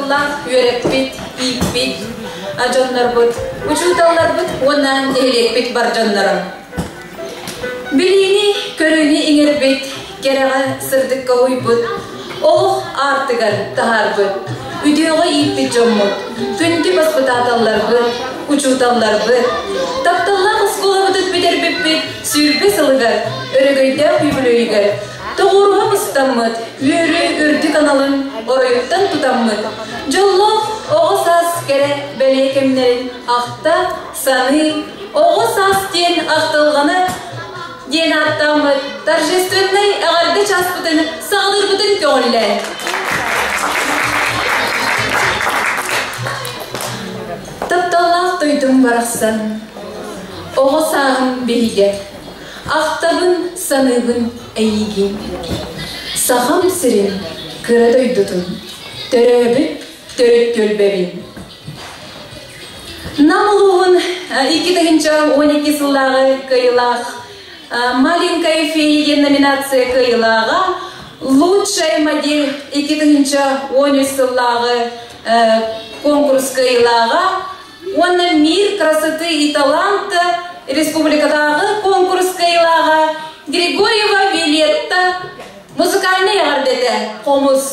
Тапталлаах үөрэппит, ииппит дьоннорбут, учууталларбыт уонна нэһилиэкпит бар дьонноро. Билиини, көрүүнү иҥэрбит, кэрэҕэ, сырдыкка уһуйбут, олох аартыгар таһаарбыт, үтүөҕэ ииппит дьоммут, күндү баспытааталларбыт, учууталларбыт, тапталлаах оскуолабытын бүтэрбиппит 20 сылыгар өрөгөйдөөх үбүлүөйүгэр тоҕуоруһа мустаммыт, үөрүү үрдүк аналын оройуттан тутаммыт, дьоллоох оҕо саас кэрэ бэлиэ кэмнэрин ахта, саныы, оҕо саас диэн ахтылҕаны диэн ааттааммыт торжественнай эҕэрдэ чааспытын саҕалыырбытын көҕүллээн. Тапталлаах дойдум барахсан, оҕо сааһым биһигэ, ахтабын, саныыбын эйиигин. Сахам сирин кыра дойдутун, төрөөбүт төрүт түөлбэбин. Нам улууһун 2012 сыллааҕы кыайыылаах «Маленькая фея» диэн номинация кыайыылааҕа «Лучшая модель» 2013 сыллааҕы конкурс кыайыылааҕа уонна «Мир красоты и таланта» республикатааҕы конкурс кыайыылааҕа Григорьева Виолетта музыкальнай эҕэрдэтэ «Хомус».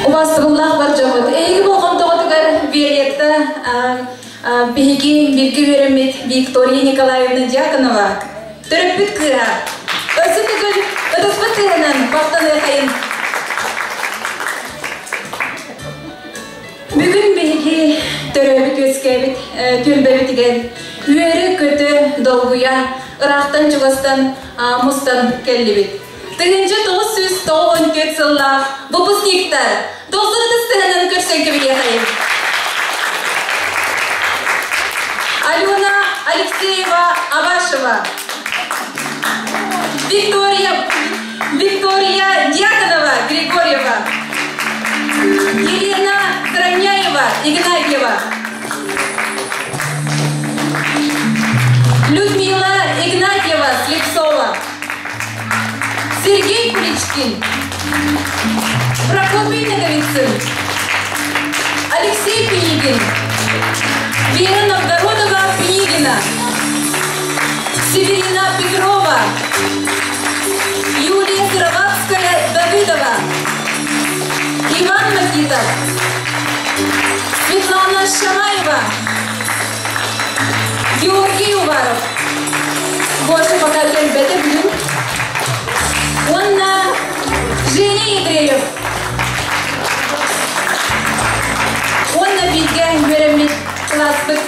Убастыбыллаах бар дьоммут, эһиги болҕомтоҕутугар Виолетта биһиги бииргэ үөрэммит Виктория Николаевна Дьяконова төрөппүт кыыһа. Өссө төгүл ытыспыт тыаһынан махтаныахайын. Бүгүн биһиги төрөөбүт-үөскээбит түөлбэбитигэр үөрэ-көтө, долгуйа, ыраахтан-чугастан мустан кэллибит. 1994 сыллаах выпускниктар долгун ытыс көрсөн кэбиһиэхэйин. Алена Алексеева Абашева, Виктория, Виктория Дьяконова Григорьева, Елена Сыроняева Игнатьева, Людмила Игнатьева Слепцова, Сергей Куличкин, Прокопий Наговицын, Алексей Пинигин, Вера Новгородова Пинигина, Северина Петрова, Юлия Сыроватская Давыдова, Иван Макитов, Светлана Шамаева, Георгий Уваров. Больше пока кэлбэтэ бүгүн. Уонна Женя Ядреев. Уонна бииргэ үөрэммит класспыт,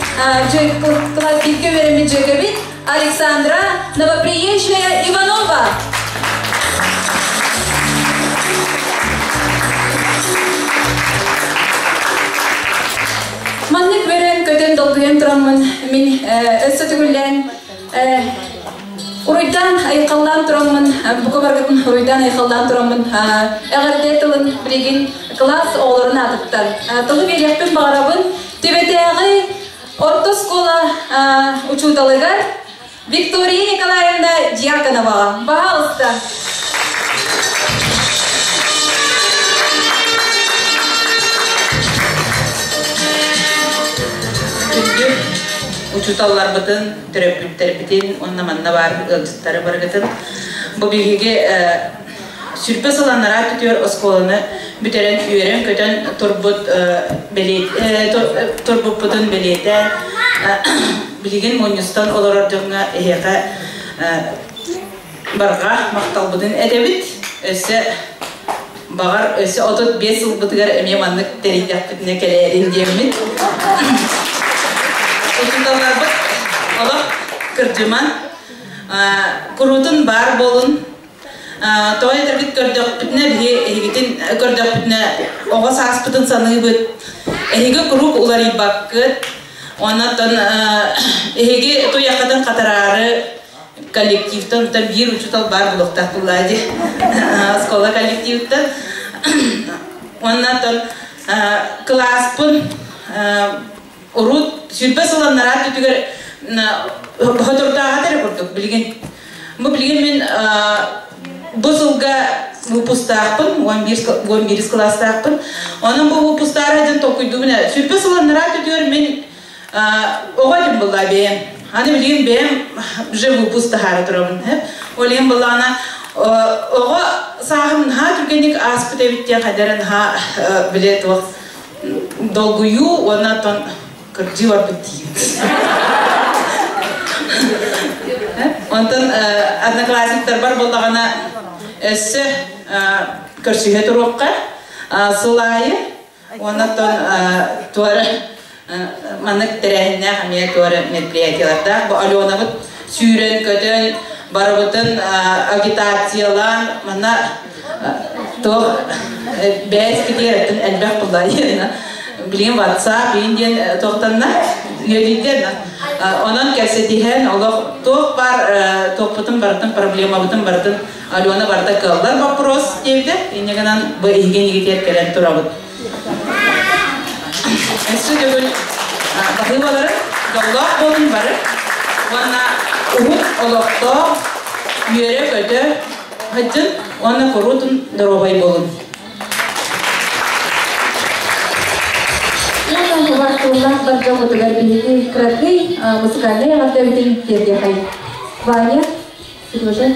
класс бииргэ үөрэммит дьүөгэбит Александра Новоприезжая Иванова. долгуйан тураммын мин өссө төгүллээн уруйдаан айхаллаан тураммын бука баргытын уруйдаан айхаллаан тураммын эҕэрдэ тылын билигин кылаас оҕолорун аатыттан тылы биэриэхпин баҕарабын Түбэтээҕи орто оскуола учууталыгар Виктория Николаевна Дьяконоваҕа. Баһаалыста. Күндү учууталларбытын, төрөппүттэрбитин уонна манна баар ыалдьыттары барыгытын бу биһиги сүрбэ сыл анараа түтүөр оскуоланы бүтэрэн үөрэн-көтөн турбут турбуппутун бэлиэтээн билигин мунньустан олорор дьоҥҥо эһиэхэ барҕа махталбытын этэбит. Өссө баҕар өссө 35 сылбытыгар эмиэ маннык тэрийдэхпитинэ кэлээрин диэммит. Учууталларбыт олох кырдьыман, куруутун баар буолун. Тоҕо этэрбит көрдөхпүтүнэ, биһи эһигитин көрдөхпүтүнэ оҕо сааспытын саныыбыт. Эһиги куруук уларыйбаккыт. Онон эһиги туйаххытын хатараары коллективтан биир учуутал баар буолуохтаах буоллаа дии. Оскуола коллективтан. Оннан кылааспын урут сүүрбэ сыл анараа өттүгэр соторутааҕыта эрэ курдук билигин бу билигин мин бу сылга выпустаахпын 11 кылаастаахпын онон бу выпустаара дьон толкуйдуубун 20 сыл анараа өттүгэр мин оҕо этим буолла бэйэм аны билигин бэйэм уже выпуск таһаара турабын ол иһин буоллаҕына оҕо сааһым наһаа түргэнник ааспыт эбит диэн хайдара наһаа билэ туох долгуйуу уонна оттон кырдьыы барбыт диибит. Онтон одноклассниктарбар буоллаҕына өссө көрсүһэ туруохха сыл аайы уонна оттон туора маннык тэрээһиннээх эмиэ туора мероприятиелардаах бу Аленабыт сүүрэн-көтөн барыбытын агитациялаан манна туох бээс китиэрэттэн элбэх булла билигин WhatsApp иин диэн туохтанна үөрүйдэн онон кэпсэтиһэн олох туох баар туохпутун барытын проблемабытын барытын Алена барыта кыаллар вопрос диэбитэ инньэ гынан бу иһигин игитиэр кэлэн турабыт өссө төгүл баһыыбалары дьоллоох буолун бары уонна уһун олохтоох үөрэ-көтө Сылдьын уонна куруутун доруобай буолун. Уонна убаастабыллаах бар дьоммутугар биһиги кыракый музыкальнай эҕэрдэбитин тиэрдиэхэй. Ваня, Сережа.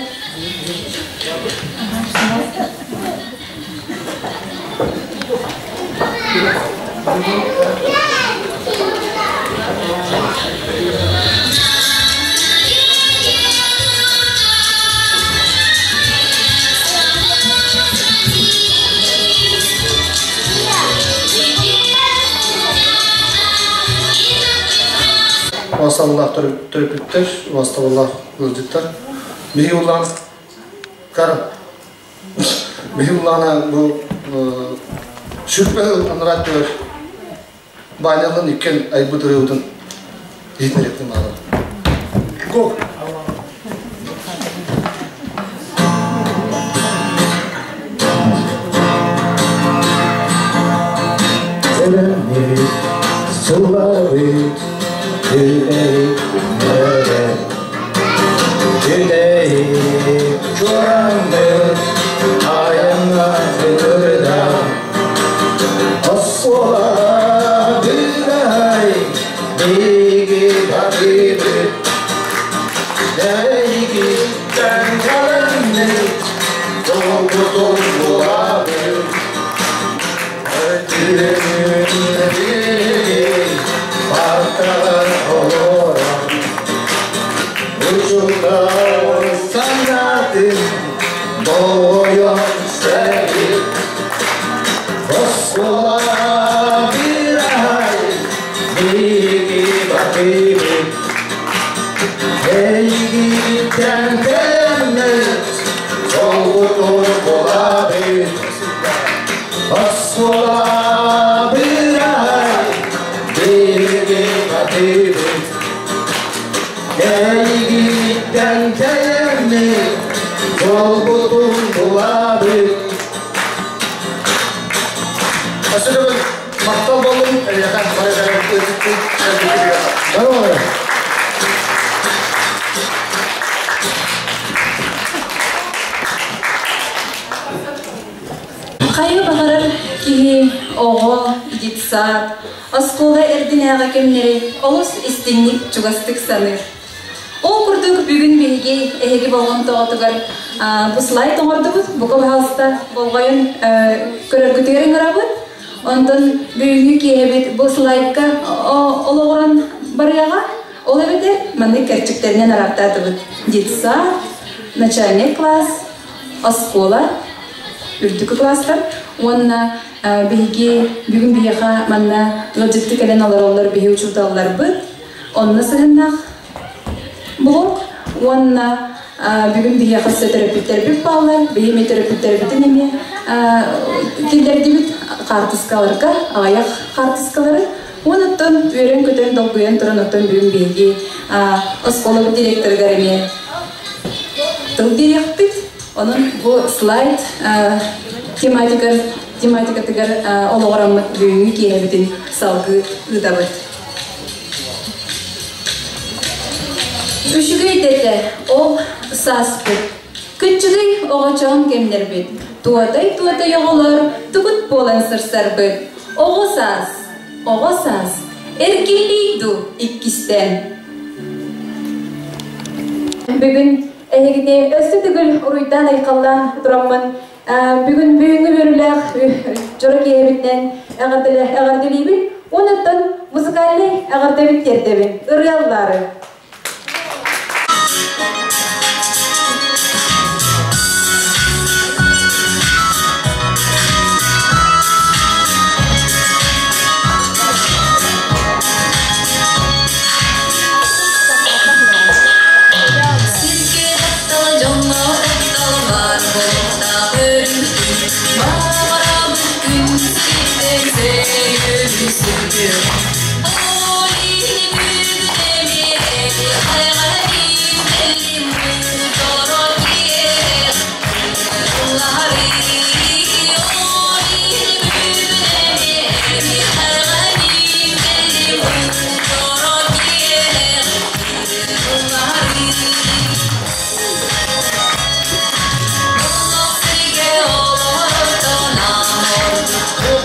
Убаастабыллаах төрөппүттэр, убаастабыллаах ыалдьыттар. Биһиги улаан кар биһиги улаана бу сүрбэ анараа өттүгэр Баанньаллан иккиэн айбыт ырыабытын иһитиннэриэхпин баҕарабын. Го! Сэлэммит, сылларбыт, күннэри күннэрэ Күнэйик чуораҥныт, айаҥҥа ытырда Оскуола быраай, биһиги бардыбыт, Эйигиттэн кэлэммит, долгутун булабыт. Өтүрүннэбит, партаҕар олорон, Учуутал санаатын болҕойон сэргиир. Оскуола быраай, биһиги бардыбыт, Эйигиттэн кэлэммит, долгутун булабыт. Оскуола быраай, биһиги бардыбыт. Эйиэхэ бары кэлэн ыалдьыттыы кэлбиккитигэр. Бары Хайа баҕарар киһи оҕо, детсад, оскуола эрдинээҕи кэмнэри олус истиҥник, чугастык саныыр. Ол курдук бүгүн биһиги эһиги болҕомтоҕутугар бу слайд оҥордубут. Бука баһаалыста болҕойон көрөргүтүгэр ыҥырабыт. Онтон бүгүҥҥү киэһэбит бу слайдка олоҕуран барыаҕа. Ол эбэтэр маннык кэрчиктэринэн араартаатыбыт. Детсад, начальный класс, оскуола, үрдүкү класстар уонна биһиги бүгүн биһиэхэ манна ыалдьытты кэлэн олороллор биһи учууталларбыт онно сыһыннаах блок уонна бүгүн биһиэхэ өссө төрөппүттэрбит бааллар биһи эмиэ төрөппүттэрбитин эмиэ киллэрдибит хаартыскаларга аҕыйах хаартыскалары уон оттон үөрэн-көтөн долгуйан туран оттон бүгүн биһиги оскуолабыт директорыгар эмиэ тыл биэриэхпит. Онон бу слайд тематикар, тематикатыгар олоҕураммыт бүгүҥҥү киэһэбитин салгыы ыытабыт. Үчүгэй дэтэ ол сааспыт. Кыччыгый оҕочоон кэмнэрбит. Туотай-туотай оҕолор тугут буолан сырсарбыт. Оҕо саас, оҕо саас, эргиллий дуу иккистээн. Бүгүн эһигини өссө төгүл уруйдаан-айхаллаан тураммын бүгүн бүгүҥҥү үөрүүлээх дьоро киэһэбитинэн эҕэрдэлиибин уонуттан музыкальнай эҕэрдэбин тиэрдэбин ырыаллаары. Сиргэ таптал, дьоҥҥо таптал баар буолуохтаах өрүтүн. Баҕарабыт күн сириттэн сөйүбү сүрдүм. Ол иһин бүгүн эмиэ хайҕарым, кэллим дьоро киэр. Улаһарыы, ол иһин бүгүн эмиэ хайҕарым, кэллим дьоро киэр. Улаһарыы. Олох сиргэ олордон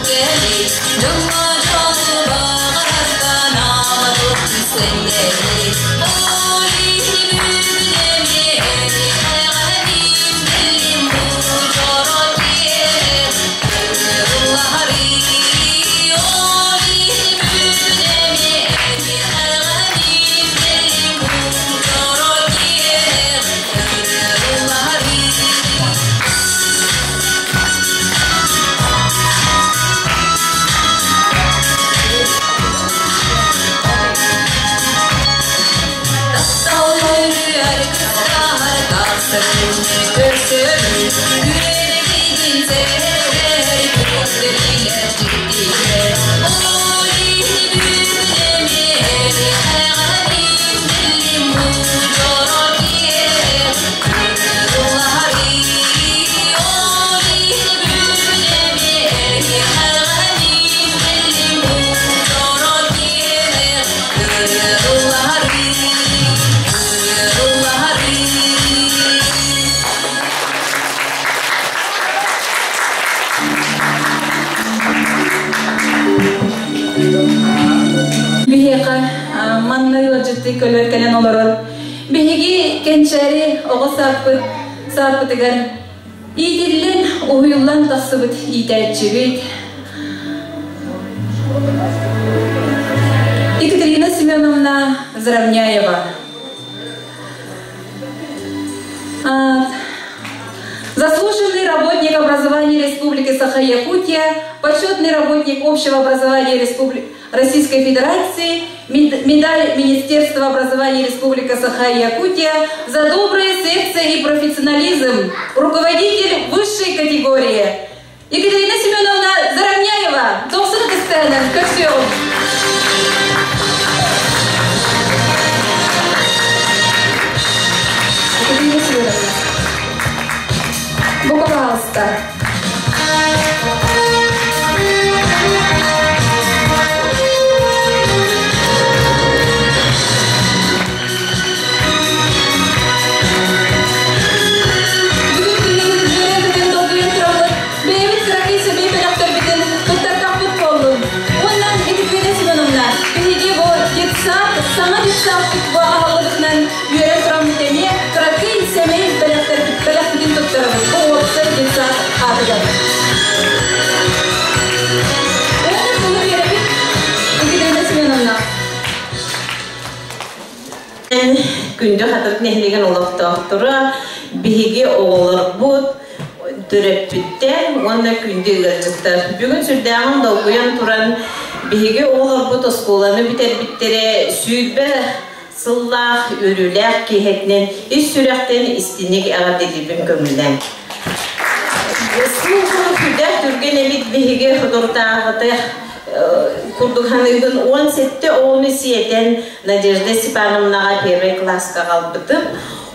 кэли, дьоҥҥо дьолу баҕарартан аматык сэнгэли. Ол иһин бүгүн эмиэ эҕэрдэлиим, кэллим бу дьоро киэр. Улаһарыы, ол иһин бүгүн эмиэ эҕэрдэлиим, кэллим бу дьоро киэр. Улаһарыы. Таптал ырыар тахсар күнү көрсөбүн, күөрэгийдин сэһэрэр күөстэрилэр дьиктилэр. Ол иһин бүгүн эмиэ эҕэрдэлиим, кэллим бу дьоро киэр. Улаһарыы, ол иһин бүгүн эмиэ эҕэрдэлиим, кэллим бу дьоро киэр. Улаһарыы, улаһарыы. Биһиэхэ манна ыалдьыттыы көлөр кэлэн олорор. Биһиги кэнчээри оҕо сааппыт сааппытыгар иитиллэн, уһуйуллан тахсыбыт иитээччибит Екатерина Семеновна Заровняева. Заслуженный работник образования Республики Саха-Якутия, почетный работник общего образования Республики Российской Федерации, медаль Министерства образования Республики Саха-Якутия за доброе сердце и профессионализм, руководитель высшей категории. Екатерина Семеновна Заровняева, дохсун ытыс көрсүөҕүҥ. Екатерина Семеновна. Бука пожалуйста. аатыгар. Уонна тылы биэрэбит Екатерина Семеновна. Күндү Хатырык нэһилиэгин олохтоохторо, биһиги оҕолорбут, төрөппүттэр уонна күндү ыалдьыттар. Бүгүн сүрдээҕин долгуйан туран биһиги оҕолорбут оскуоланы бүтэрбиттэрэ 20 сыллаах үөрүүлээх киэһэтинэн ис сүрэхтэн истиҥник эҕэрдэлиибин көҥүллээн. Сыл сүрдээх түргэн эбит. Биһиги соторутааҕыта курдук саныыбын, 17 оҕону сиэтэн Надежда Степановнаҕа первый класска аҕалбытым.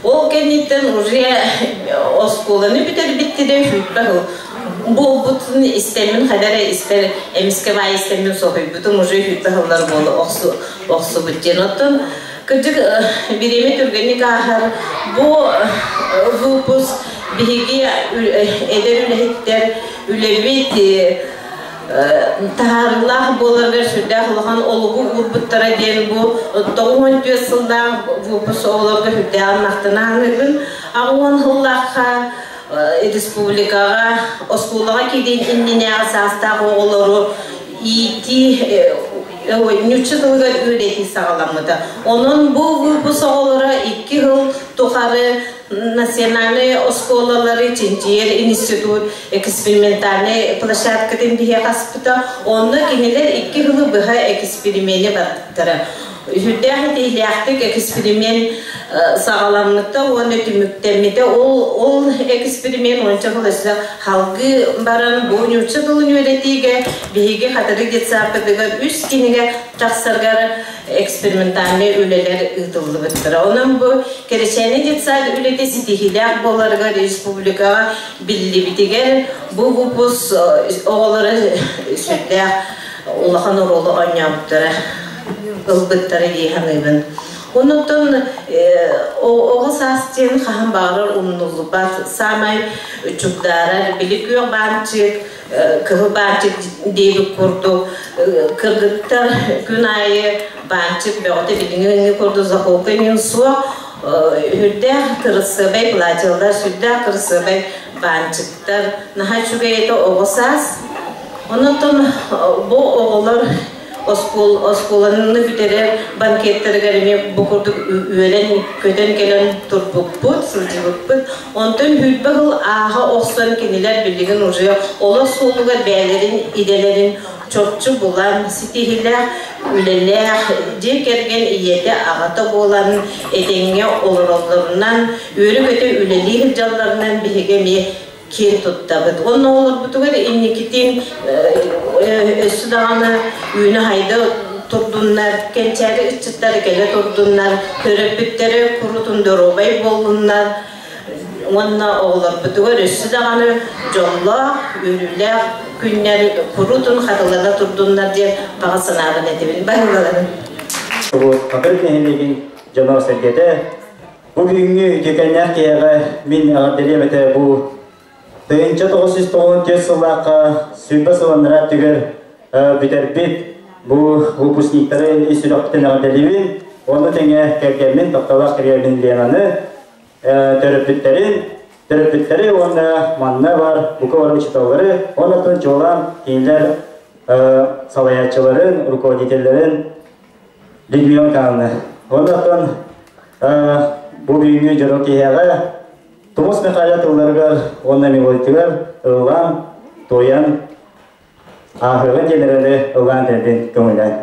Ол кэнниттэн уже оскуоланы бүтэрбиттэрэ 20 сыл буолбутун истэммин, хайда эрэ испэр эмискэ баай истэммин соһуйбутум, уже 20 сыллар буола охсубут диэн. Оттон кырдьык, бириэмэ түргэнник ааһар. Бу выпуск биһиги эдэр үлэһиттэр үлэбит таһаарыылаах буоларыгар сүрдээх улахан олугу уурбуттара диэн бу 94 сыллаах выпуск оҕолорго сүрдээҕин махтана саныыбын. 80 сыллаахха республикаҕа оскуолаҕа киириэн иннинээҕи саастаах оҕолору иитии, нуучча тылыгар үөрэтии саҕаламмыта. Онон бу выпуск оҕолоро 2 сыл тухары национальнай оскуолалары чинчийэр институт экспериментальнай площадкатын биһиэхэ аспыта. Онно кинилэр 2 сылы быһа эксперимени барбыттара. Сүрдээх итиилээхтик эксперимент саҕаламмыта уонна түмүктэммитэ. Ол эксперимент онча сыл өссө халгыы баран, бу нуучча тылын үөрэтиигэ биһиги Хатырык детсадпытыгар үс кинигэ тахсаргар экспериментальнай үлэлэр ыытыллыбыттара. Онон бу Кэрэчээни детсад үлэтэ ситиһиилээх буоларыгар, республикаҕа биллибитигэр бу выпуск оҕолоро сүрдээх улахан оруолу оонньообуттара, ылбыттара дии саныыбын. Онуттан оҕо саас диэн хаһан баҕарар умнуллубат, саамай чугдаарар, били күөх баанчык, кыһыл баанчык диэбит курдук, кыргыттар күн аайы баанчык бөҕөтө, билиҥҥи курдук заколка иҥин суох, сүрдээх кырасыабай платьелар, сүрдээх кырасыабай баанчыктар, наһаа үчүгэй этэ оҕо саас. Онотон бу оҕолор оскуоланы бүтэрэр банкеттарыгар эмиэ бу курдук үөрэн көтөн кэлэн турбуппут, сылдьыбыппыт. Онтон 20 сыл ааһа охсон, кинилэр билигин уже олох суолугар бэйэлэрин идэлэрин чопчу булан, ситиһиилээх үлэлээх, дьиэ кэргэн ийэтэ, аҕата буолан этэҥҥэ олороллорунан, үөрэ-көтө үлэлии сылдьалларынан биһиги эмиэ киэн туттабыт. Онно оҕолорбутугар инникитин өссө даҕаны үүнэ-сайда турдуннар, кэнчээри ыччаттары кэлэ турдуннар, төрөппүттэри курутун доруобай буоллуннар, уонна оҕолорбутугар өссө даҕаны дьоллоох, үөрүүлээх күннэр курутун хатылана турдуннар диэн баҕа санаабын этэбин. Баһыыларын. Бу Хатырык нэһилиэгин дьоно-сэргэтэ, бу бүгүҥҥү үтүөкэннээх киэһэҕэ мин эҕэрдэлиэм этэ бу 1994 сыллаахха 20 сыл анараа өттүгэр бүтэрбит бу выпускниктары ис сүрэхпиттэн эҕэрдэлиибин. Ону тэҥэ кэргэммин, тапталлаах кэргэммин Ленаны, төрөппүттэрин, төрөппүттэри уонна манна бар бука бары учууталлары, оннуттан чуолаан кинилэр салайааччыларын, руководителлэрин Людмила Михайловна. Оннуттан бу бүгүҥҥү дьоро киэһэҕэ Тумус Михайло тылларыгар уонна мелодиятыгар ыллаан, туойан, ааһыаҕын диэн эрэли ыллаан тэрдин көҥүллээн.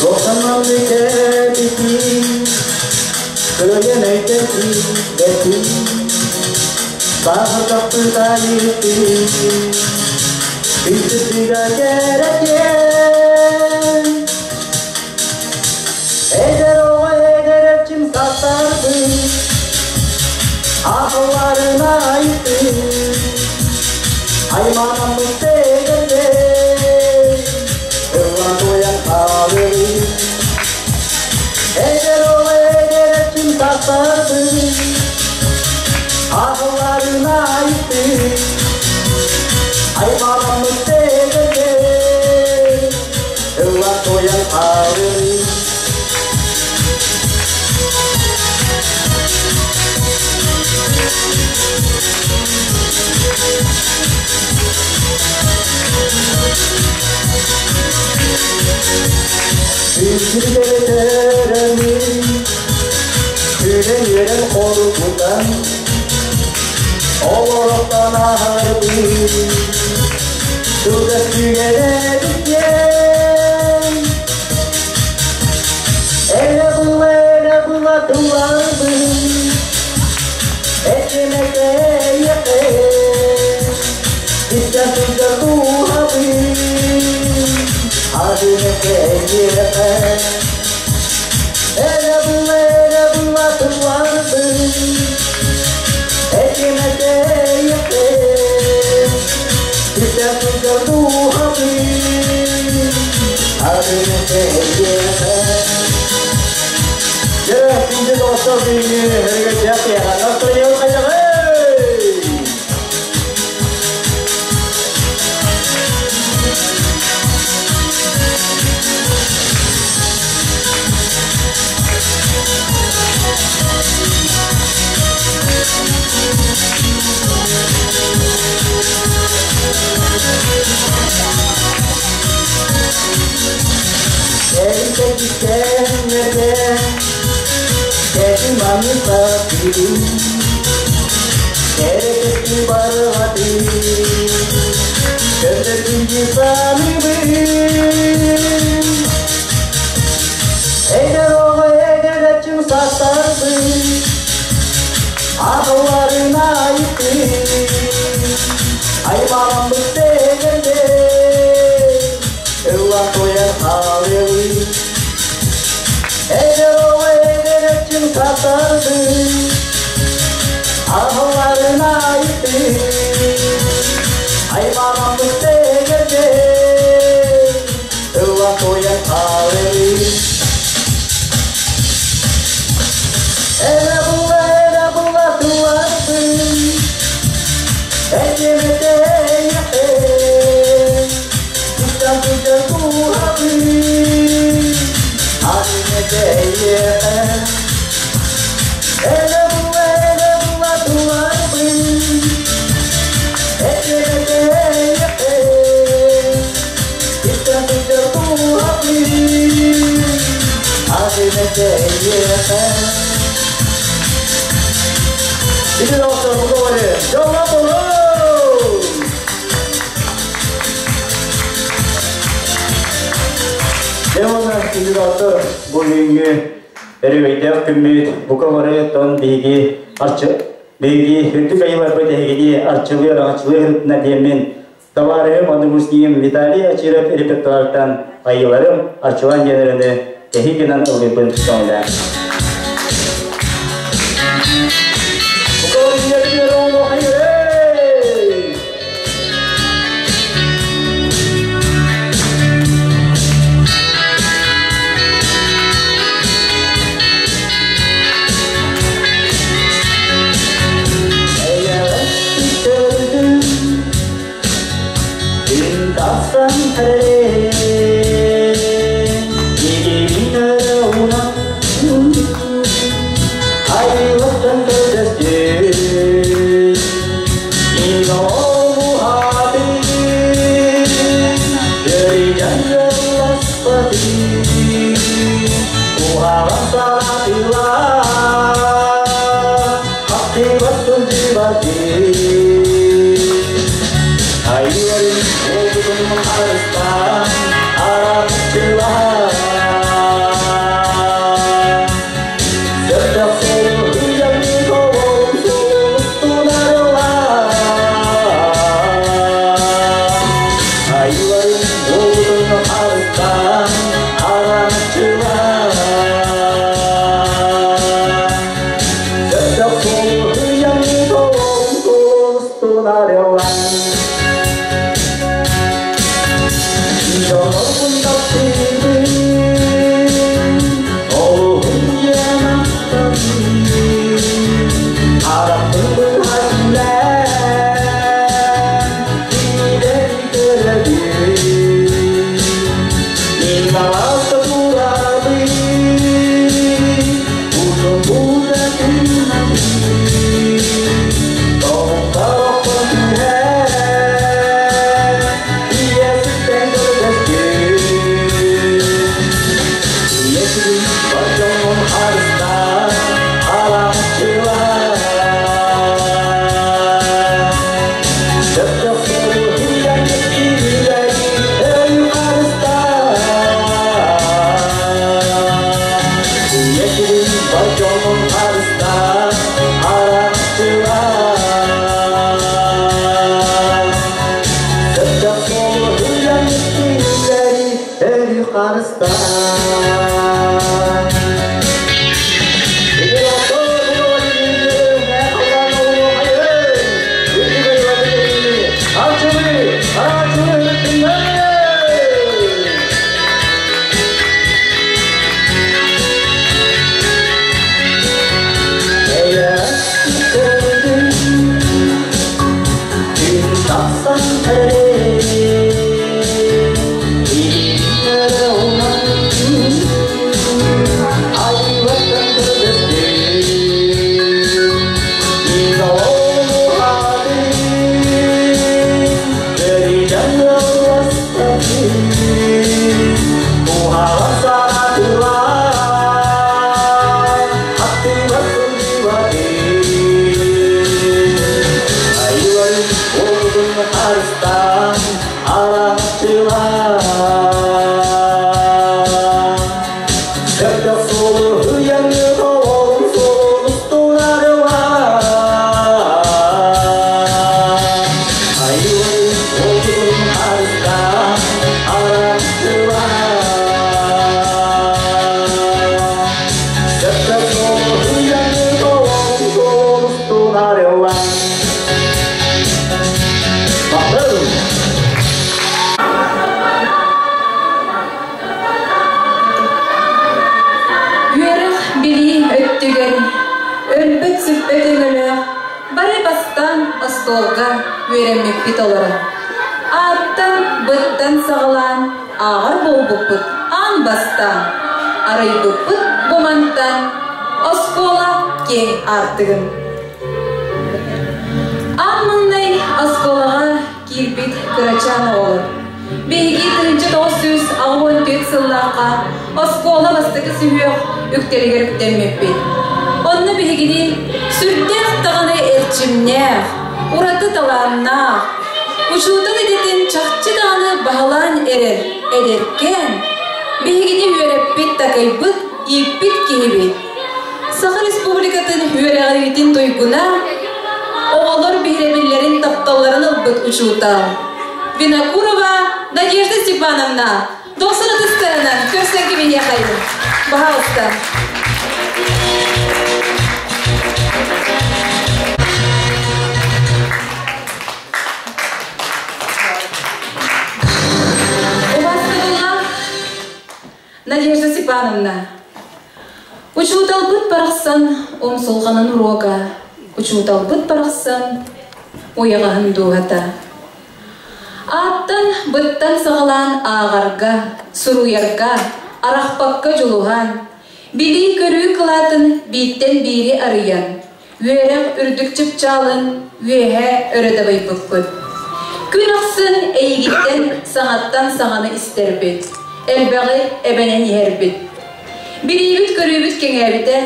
Тоқтамам кәбітін, кыайан өйтөтүн, Баҕардахпыт айыытын, Үтүтүгэ кэрэкиэн. Эдэр оҕо эдэр эрчим састарбын, Ахылларын айытын, Айманаммыт эдэрдэр, Ыллан туойан хаалырын. Эдэр оҕо эдэр эрчим састарбын, Ахылларын айытын, Үстүрдэрэмин, күлэн-үөрэн хоргутан, олороқтан аһарбын, кылгас түгэнэбиттэн. Элэ була, элэ була тылларбын, этимэкэ эйэхэ, истэн сылдьар дууһабын, адымэкэ эйиэхэ. Элэ була, элэ була тылларбын, этимэкэ эйиэхэ, истэн сылдьар дууһабын, адымэкэ эйиэхэ. Дьэ, күндү доҕоттор, бүгүҥҥү өрөгөйдөөх киэһэ настроение хайдаҕый? Эрикэ кэти маны сатырым, кэрэкэти барҕаты, көтөргүнди саныбын. Эдэр оҕо эдэр аччым састарбын, ағыларын айыппын, аймағым бітегенде, ылла тоян халыбын. Эдэр оҕо эдэр аччым састарбын, ағыларын айыппын, аймағым бітегенде, ылла тоян халыбын. Элэ була, элэ була тылларбын, этимэкэ эйиэхэ, истэн сылдьар дууһабын, адымэкэ эйиэхэ. Элэ була, элэ була тылларбын, этимэкэ эйиэхэ, истэн сылдьар дууһабын, адымэкэ эйиэхэ. Ити доҕоттор, бу говори, дьоллоох буолуҥ! Дьэ уонна күндү доҕоттор, бу бүгүҥҥү өрөгөйдөөх күммүт бука бары тон биһиги арчы биһиги үрдүк айыларбыт эһигини арчылыыр аҕачылыыр ырытына диэммин табаарыһым однокурсникым Виталий Очиров репертуартан айыыларым арчылаан диэн ырыаны кэһии гынан ыллыырбын көҥүлээн. Бука бары Тасан Үөрэх билии өттүгэр өлбөт-сүппэт өҥөлөөх бары бастаан остуолга үөрэммиппит олорон, ааттан быттан саҕалаан ааҕар буолбуппут аан бастаан арыйбыппыт бу мантан оскуола киэҥ аартыгын. Аан маҥнай оскуолаҕа киирбит кырачаан оҕолор Биһиги 1984 сыллаахха оскуола бастакы сүһүөх үктэлигэр үктэммиппит. Онно биһигини сүрдээх даҕаны эрчимнээх, ураты талааннаах, учуутал идэтин чахчы даҕаны баһылаан эрэр эдэркээн, биһигини үөрэппит-такайбыт, ииппит киһибит. Саха Республикатын үөрэҕириитин туйгуна, оҕолор биһирэбиллэрин тапталларын ылбыт учуутал Винокурова Надежда Степановна дохсун ытыстарынан көрсөн кимиһиэхэйин. Пожалуйста. Убастыбыллаах Надежда Степановна, учууталбыт барахсан умсулҕанын уруога, учууталбыт барахсан уйаҕаһын дууһата. Ааттан быттан саҕалаан ааҕарга, суруйарга, арахпакка дьулуһан, билии-көрүү кылаатын бииртэн биири арыйан, үөрэх үрдүк чыпчаалын үөһэ өрө дабайбыппыт. Күн ахсын эйигиттэн саҥаттан саҥаны истэрбит, элбэҕи эбэнэн иһэрбит. Билиибит-көрүүбүт кэҥээбитэ,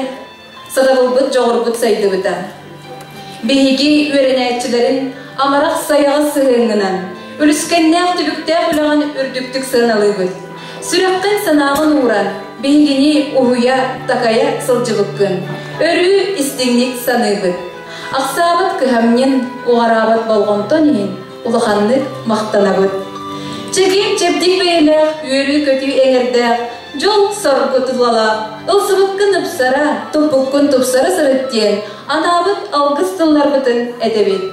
сатабылбыт дьоҕурбут сайдыбыта. Биһиги үөрэнээччилэрин амарах сайаҕас сыһыаҥҥынан, үлүскэннээх түбүктээх үлэҕин үрдүктүк сыаналыыбыт. Сүрэххин санааҕын ууран, биһигини уһуйа, такайа сылдьыбыккын өрүү истиҥник саныыбыт. Ахсаабат кыһамньын, уҕараабат болҕомтон иһин улаханнык махтанабыт. Чэгиэн-чэбдик бэйэлээх, үөрүү-көтүү эҥэрдээх, дьол-соргу тулалаах, ылсыбыккын ыпсара, туппуккун тупсара сырыт диэн анаабыт алгыс тылларбытын этэбит.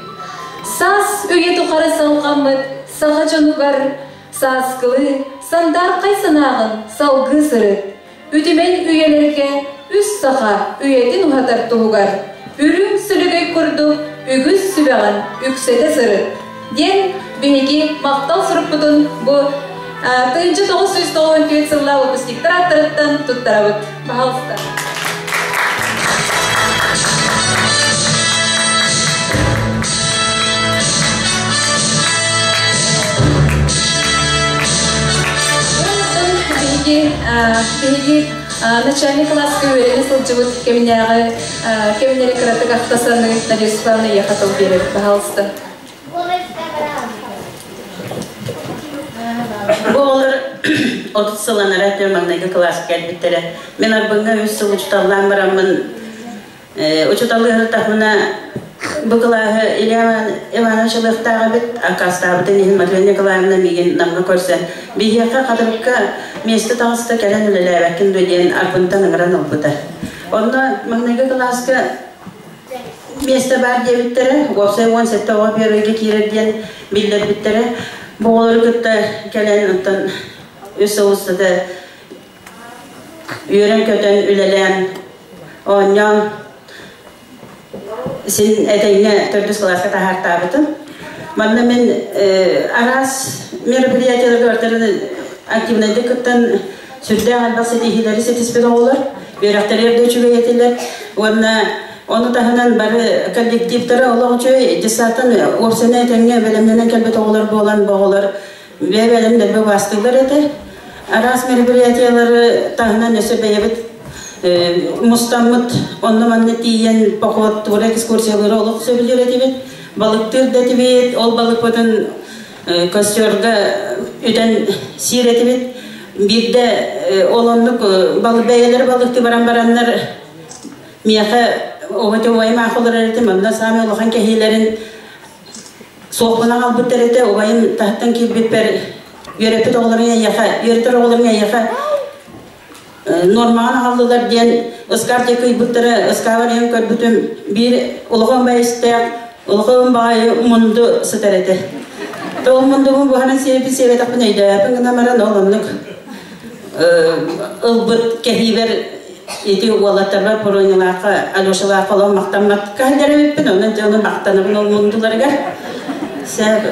Саас үйэ тухары салҕаммыт саха дьонугар сааскылыы, сандаархай санааҕын салгыы сырыт. Үтүмэн үйэлэргэ үс саха үйэтин уһатар туһугар үрүҥ сүлүгэй курдук үгүс сүбэҕин үксэтэ сырыт диэн биһиги махтал сурукпутун бу 1994 сыллаах выпускниктар ааттарыттан туттарабыт. Пожалуйста. Биһиги начальник класска үөрэнэ сылдьыбыт кэминээҕи кэмнэри кыратык ахтасаны Надежда Степановна эйиэхэ тыл биэрэбит, пожалуйста. Бу оҕолор 30 сыл анараа өттүгэр маҥнайгы кылааска кэлбиттэрэ. Мин Арбыҥҥа үс сыл учууталлаан бараммын, учууталлыы сырыттахпына Бу кылааһы Илья Иванович ылыахтаах эбит, аккаастаабытын иһин Матрена Николаевна миигин Намҥа көрсөн, биһиэхэ Хатырыкка миэстэ таҕыста кэлэн үлэлээбэккин дуо диэн Арбынтан ыҥыран ылбыта. Онно маҥнайгы кылааска миэстэ баар диэбиттэрэ, уопсай 17 оҕо первыйга киирэр диэн биллэрбиттэрэ. Бу оҕолору кытта кэлэн оттон үс сыл устата үөрэн-көтөн үлэлээн, оонньоон син этэҥҥэ төрдүс кылааска таһаартаабытым. Манна мин араас мероприятиеларга бартарын активнайдык кыттан сүрдээх элбэх ситиһиилэри ситиспит оҕолор, үөрэхтэригэр да үчүгэй этилэр. Уонна ону таһынан бары коллективтара олох үчүгэй, детсадтан уопсайынан этэҥҥэ бэлэмнэнэн кэлбит оҕолор буолан, бу оҕолор бэйэ-бэйэлэрин дэлби убаастыыллар этэ. Араас мероприятиелары таһынан өссө бэйэбит мустаммыт онно-манна тиийэн поход туора экскурсиялары олох сөбүлүүр этибит. Балыктыыр да этибит, ол балыкпытын костерга үтэн сиир этибит. Биирдэ ол оннук бэйэлэр балыкты баран бараннар миэхэ оҕото убайым аах олорор этим, онно саамай улахан кэһиилэрин суохпун аҕалбыттар этэ. Убайым таһыттан киирбиппэр үөрэппит оҕолорун эйиэхэ, үөрэтэр оҕолорун эйиэхэ нуормаҕын аҕаллылар диэн ыскаап диэки ыйбыттара. Ыскаабар иһэн көрбүтүм, биир улахан баайыстаах, улахан баҕайы мунду сытар этэ. Ол мундубун буһаран сиэбиппин сиэбэтэхпин өйдөөбөппүн гынан баран, ол оннук ылбыт кэһиибэр ити уолаттарбар Поронилаахха, Алешалаахха олох махтаммакка эбиппин, онон дьону махтанабын ол мундуларыгар.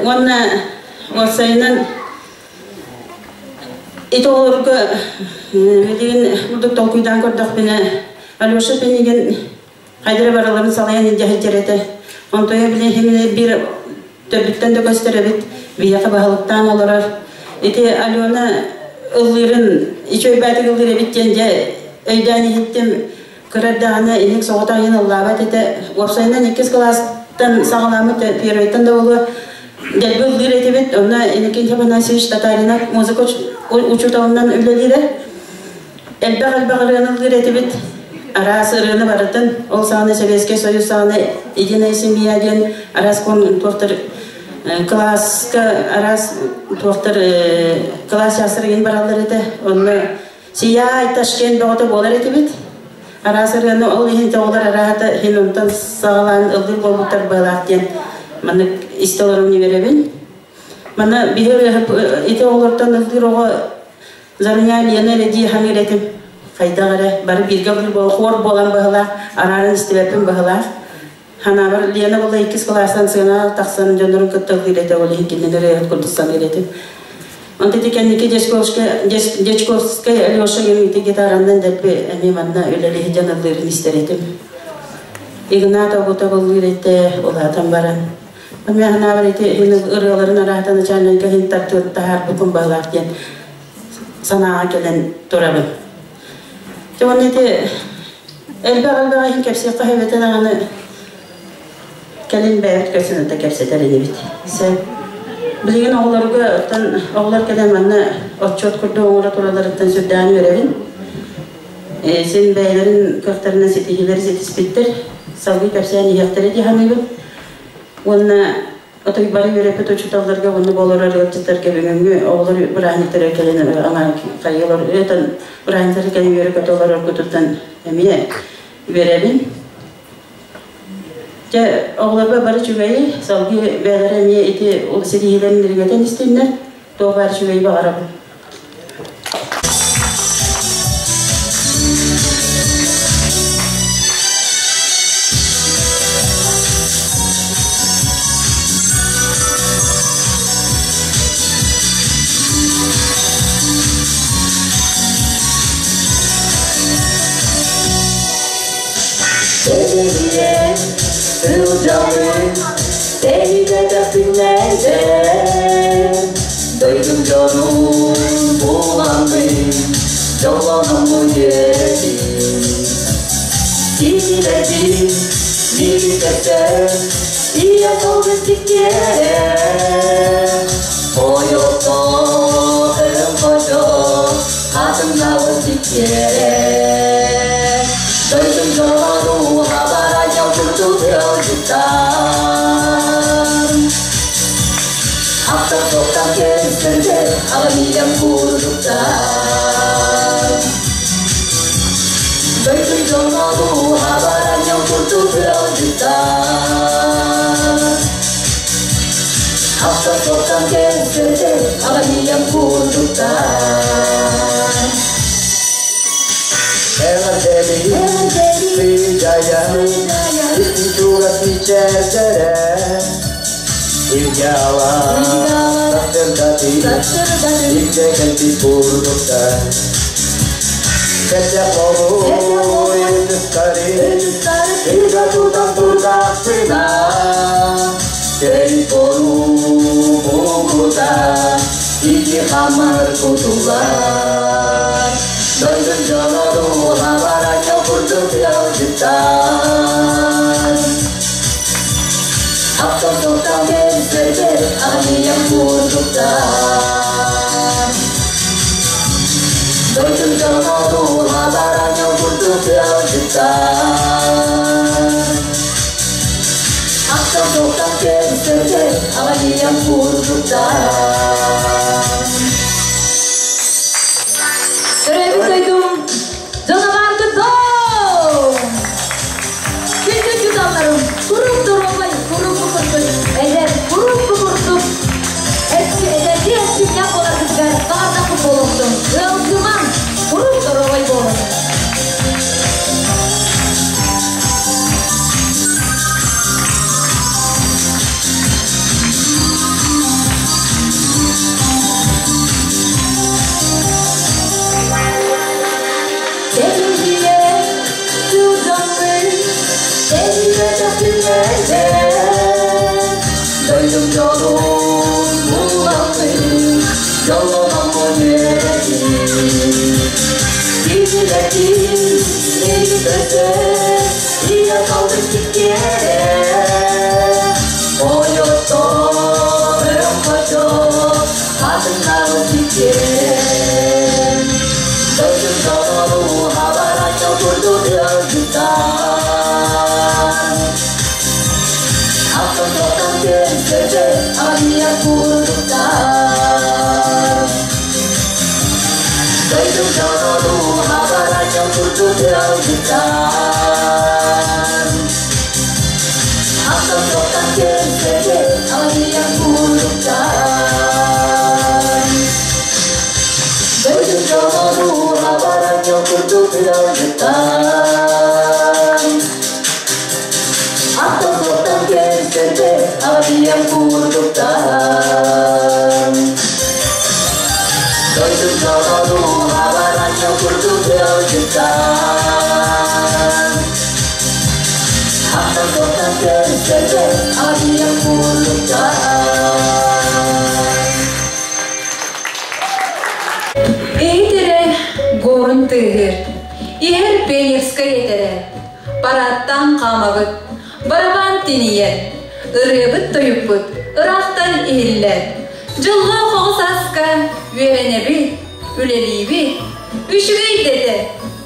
Уонна уопсайынан ити оҕолорго билигин курдук толкуйдаан көрдөхпүнэ, Алеша Пинигин хайдара барыларын салайан илдьэ сылдьар этэ. Онтуйа билигин биир төрдүттэн да көстөр эбит, биһиэхэ баһылыктаан олорор. Ити Алена ыллыырын үчүгэйбээтик ыллыыр эбит диэн дьэ өйдөөн иһиттим. Кыра эрдэҕинэ иник соҕотох иһин ыллаабат этэ. Уопсайынан иккис кылаастан саҕаламмыт, первыйтан да буолуо, дэлби ыллыыр этибит. Онно Иннокентий Афанасьевич Татаринов музыка учууталынан үлэлиирэ. Элбэх-элбэх ырыаны ыллыыр этибит. Араас ырыаны барытын. Ол саҕана Советский Союз саҕана «Единая семья» диэн араас туохтар кылааска араас туохтар кылаас чаастар бараллар этэ. Онно Сияй, Ташкент бөҕөтө буолар этибит. Араас ырыаны ол иһин оҕолор араата иһин онтон саҕалаан ыллыыр буолбуттар быалаах диэн маннык истэ олорон үөрэбин. Манна биһи ити оҕолортон ыллыыр оҕо Зарыня Лена эрэ дии ханыыр этим. Хайдах эрэ бары бииргэ ыллыыр буол хор буолан быһылаах, араарын истибэппин быһылаах. Ханаабар Лена була иккис кылаастан сыана тахсан дьоннорун кытта ыллыыр этэ, ол иһин кинилэр ырыаһыт курдук саныыр этим. Онто ити кэнники Дьячковскай Алеша ити гитараннан дэлби эмиэ манна үлэлиһи дьон ыллыырын истэр этим. Игнат Огутов ыллыыр этэ, улаатан баран. Эмиэ ханаабар ити ырыаларын араата начальнайга иһин тартыыр таһаарбыккын баһылаах диэн санааҕа кэлэн турабын. Дьэ уонна ити элбэх-элбэх иһин кэпсиэххэ сөбөтө даҕаны кэлин бэйэбит көрсөн ата кэпсэтэр инибит. Сөп. Билигин оҕолорго оттон оҕолор кэлэн манна отчуот курдук оҥоро туралларыттан сүрдээҕин үөрэбин. Син бэйэлэрин кыахтарынан ситиһиилэри ситиспиттэр. Салгыы кэпсээн иһиэхтэрэ дии саныыбын. Уонна отой бары үөрэппит учууталларга уонна болорор ыалдьыттарга бүгүҥҥү оҕолор бырааһынньыктара кэлэн аҥаар хайыылар өтөн бырааһынньыктара кэлэн үөрэ-көтө олороргутуттан эмиэ үөрэбин. Дьэ, оҕолорго бары үчүгэйи, салгыы бэйэлэрэ эмиэ ити ситиһиилэрин дириҥэтэн истиннэр, туох баар үчүгэйи баҕарабын. Эдэрийэн сылдьабын, тэйбэтэхпиннэрдэ. Дойдум дьонун буламмын, дьоллономмун диэтим. Киилэбин, миигиттэн, ийэ тылгын сиккиэрэ. Ойохто, өлөн хатыҥнабын сиккиэрэ. Дойдум дьону хабара дьол курдук ыалдьыттар. Ақтан-тоқтан келсірде ағамиям курдуктар. Дойдун дьоно хабараньян курдук ыалдьыттар. Ақтан-тоқтан келсірде ағамиям курдуктар. Эҕэрдэлии сыдьаайа, Ичуга мичээрдэрэ, Илдьаала сарсыардаты, Илдьэ кэлбит курдуктар. Кэтэх олуй ытыстары, Илгэ тутан турдахпына, Телефону мугута, Ики хамар кутулар. Дойдун дьоно дууһа курдук ыалдьыттар. Ақтан-тоқтан келсерде ағамиям курдуктар. Дойдун дьоно дууһа курдук ыалдьыттар. Ақтан-тоқтан келсерде ағамиям курдуктар. Төрөөбүт дойдум дьоно бааргыт доо! Күндү учууталларым, куруук доруобай, куруук бу курдук, эдэр, куруук бу курдук, эдэрдии эрчимнээх буоларгытыгар баҕардахпыт буолуохтун. Ыалдьымаҥ, куруук доруобай буолуҥ. Sevgiye tuzaklı, sevgiye takılmede. Doydum yolum bulandı, yolum neredi? Gizledi, neyse, yine kaldık yere. Oyotto, koço, hatınları dikere. Doydum yolum havara kurduk yolcudan. Ақтан-тоқтан келсерде ағамия курдуктар. Дойдум дьоно хабара курдук ыалдьыттар. Ақтан-тоқтан келсерде ағамия курдуктар. Дойдум дьоно хабара курдук ыалдьыттар. Ақтан-тоқтан келсерде ағамиям курдуктар. Дойдум дьоно хабара курдук ыалдьыттар. Ақтан-тоқтан келсерде ағамиям курдуктар. Эйтере горун тыгыр, иһэр пионерскай этэрэ, парадтан хаамабыт, барабан тинийэр, ырыабыт тойукпут, ыраахтан иһиллэр. Дьоллоох оҕо сааска үөрэнэбит, үлэлиибит, үчүгэй дэтэ,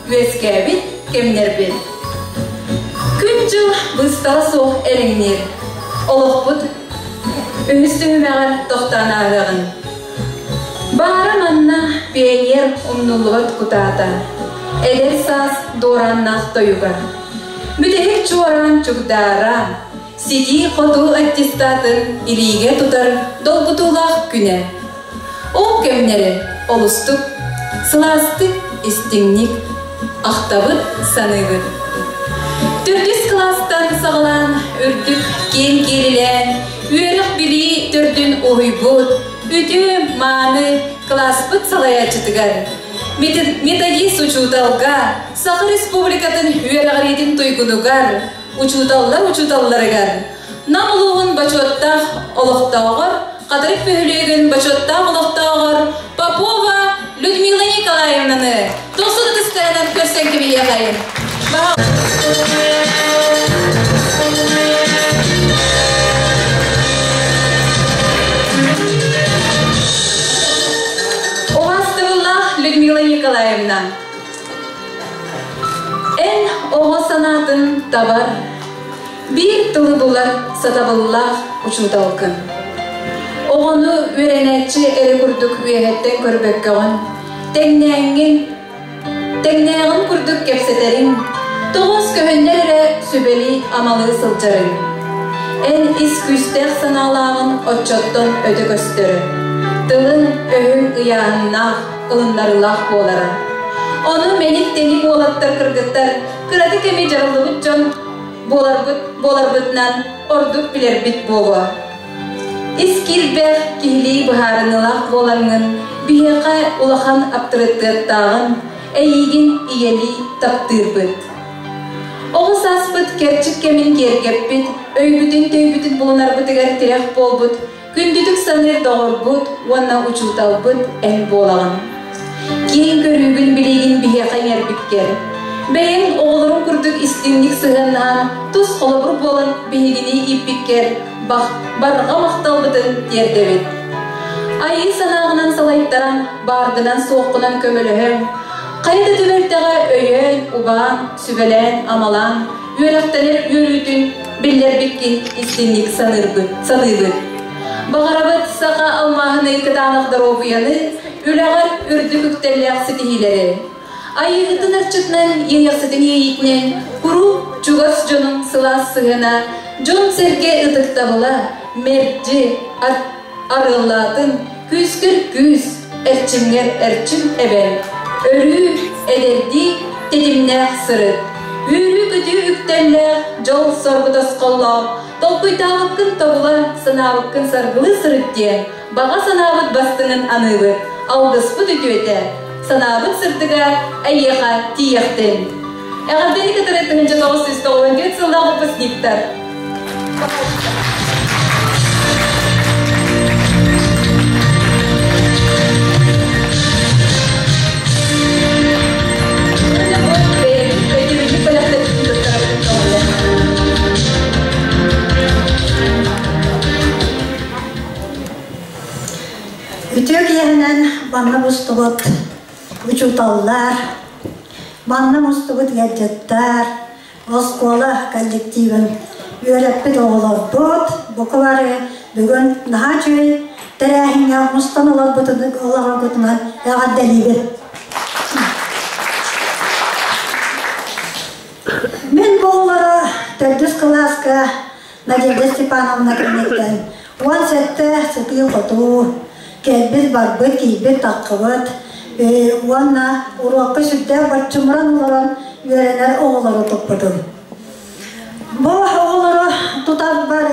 үөскээбит кэмнэрбит. Күн-дьыл быстала суох элэҥниир, олохпут үһүс түһүмэҕэр тохтоон ааһыаҕын. Баара манна пионер умнуллубат кутаата, эдэр саас дуорааннаах тойуга. Бүтэһик чуораан чугдаара, ситии-хотуу аттестатын илиигэ тутар долгутуулаах күнэ. Ол кэмнэри олустук, сылаастык, истиҥник ахтабыт саныыбыт. Төрдүс кылаастан саҕалаан үрдүк киэҥ киэлилээн, үөрэх-билии төрдүн уһуйбут, үтүө мааны кылааспыт салайааччытыгар, методист учууталга, Саха Республикатын үөрэҕириитин туйгунугар, учууталлар учууталларыгар, Нам улууһун бочуоттаах олохтооҕор, Хатырык бөһүлүөгүн бочуоттаах олохтооҕор Попова Людмила Николаевнаны дохсун ытыстарынан көрсөн кэбиһиэхэйин. Убаастабыллаах Людмила Николаевна, эн оҕо санаатын табар, биир тылы булар сатабыллаах учууталгын. Оҕону үөрэнээччи эрэ курдук үөһэттэн көрбөккөҕүн, тэҥнээҥҥин, тэҥнээҕин курдук кэпсэтэриҥ, тоҕус көһүннэр эрэ сүбэлии-амалыы сылдьарыҥ. Эн ис күүстээх санаалааҕын оччоттон өтө көстөрө. Тылыҥ, өһүҥ ыйааһыннаах, ылыннарыылаах буолара. Ону мэник-тэник уолаттар кыргыттар кыраты кэми дьарыллыбыт дьон буоларбыт буоларбытынан ордук билэрбит буолуо. Ис киирбэх киһилии быһаарыныылаах буолаҥҥын биһиэхэ улахан аптарытыаттааҕын эйиигин ийэлии таптыырбыт. Оҕо сааспыт кэрчик кэмин киэргэппит, өйбүтүн-төйбүтүн булунарбытыгар тирэх буолбут Күндүтүк саныыр доҕорбут уонна учууталбыт эн буолаҕын. Киэҥ көрүүгүн билиигин биһиэхэ иҥэрбиккэр, бэйэҥ оҕолоруҥ курдук истиҥник сыһыаннаһан, тус холобур буолан биһигини ииппиккэр барҕа махталбытын тиэрдэбит. Айыы санааҕынан салайтаран, бааргынан-суоххунан көмөлөһөн, хайа да түбэлтэҕэ өйөөн, убаан, сүбэлээн-амалаан, үөрэхтэнэр үөрүүтүн биллэрбиккин истиҥник саныырбыт, саныыбыт. Баҕарабыт саха алмааһынай кытаанах доруобуйаны, үлэҕэр үрдүк үктэллээх ситиһиилэри. Айыыһытын арчытынан, иэйэхситин иэйиитинэн куруук чугас дьонуҥ сылаас сыһыана, дьон-сэргэ ытыктабыла, мэлдьи арыаллаатын, күүскэр күүс, эрчимҥэр эрчим эбэн, өрүү эдэрдии тэтимнээх сырыт. Үөрүү-көтүү үктэллээх, дьол-соргу тосхоллоох, толкуйдаабыккын тобула, санаабыккын саргылыы сырыт диэн баҕа санаабыт бастыҥын аныыбыт, алгыспыт үтүөтэ, санаабыт сырдыга эйиэхэ тиийэхтин. Эҕэрдэни кытары 1994 сыллаах выпускниктар. Үтүө киэһэнэн манна мустубут учууталлар, манна мустубут ыалдьыттар, оскуола коллективын үөрэппит оҕолорбут бука бары бүгүн наһаа үчүгэй тэрээһиҥҥэ мустан олороргутунан эҕэрдэлиибин. Мин бу оҕолоро төрдүс кылааска Надежда Степановна кэнниттэн 17 сытыы-хотуу, кэлбит-барбыт, киирбит-таххыбыт уонна уруокка сүрдээх боччумуран олорон үөрэнэр оҕолору туппутум. Бу оҕолору тутарбар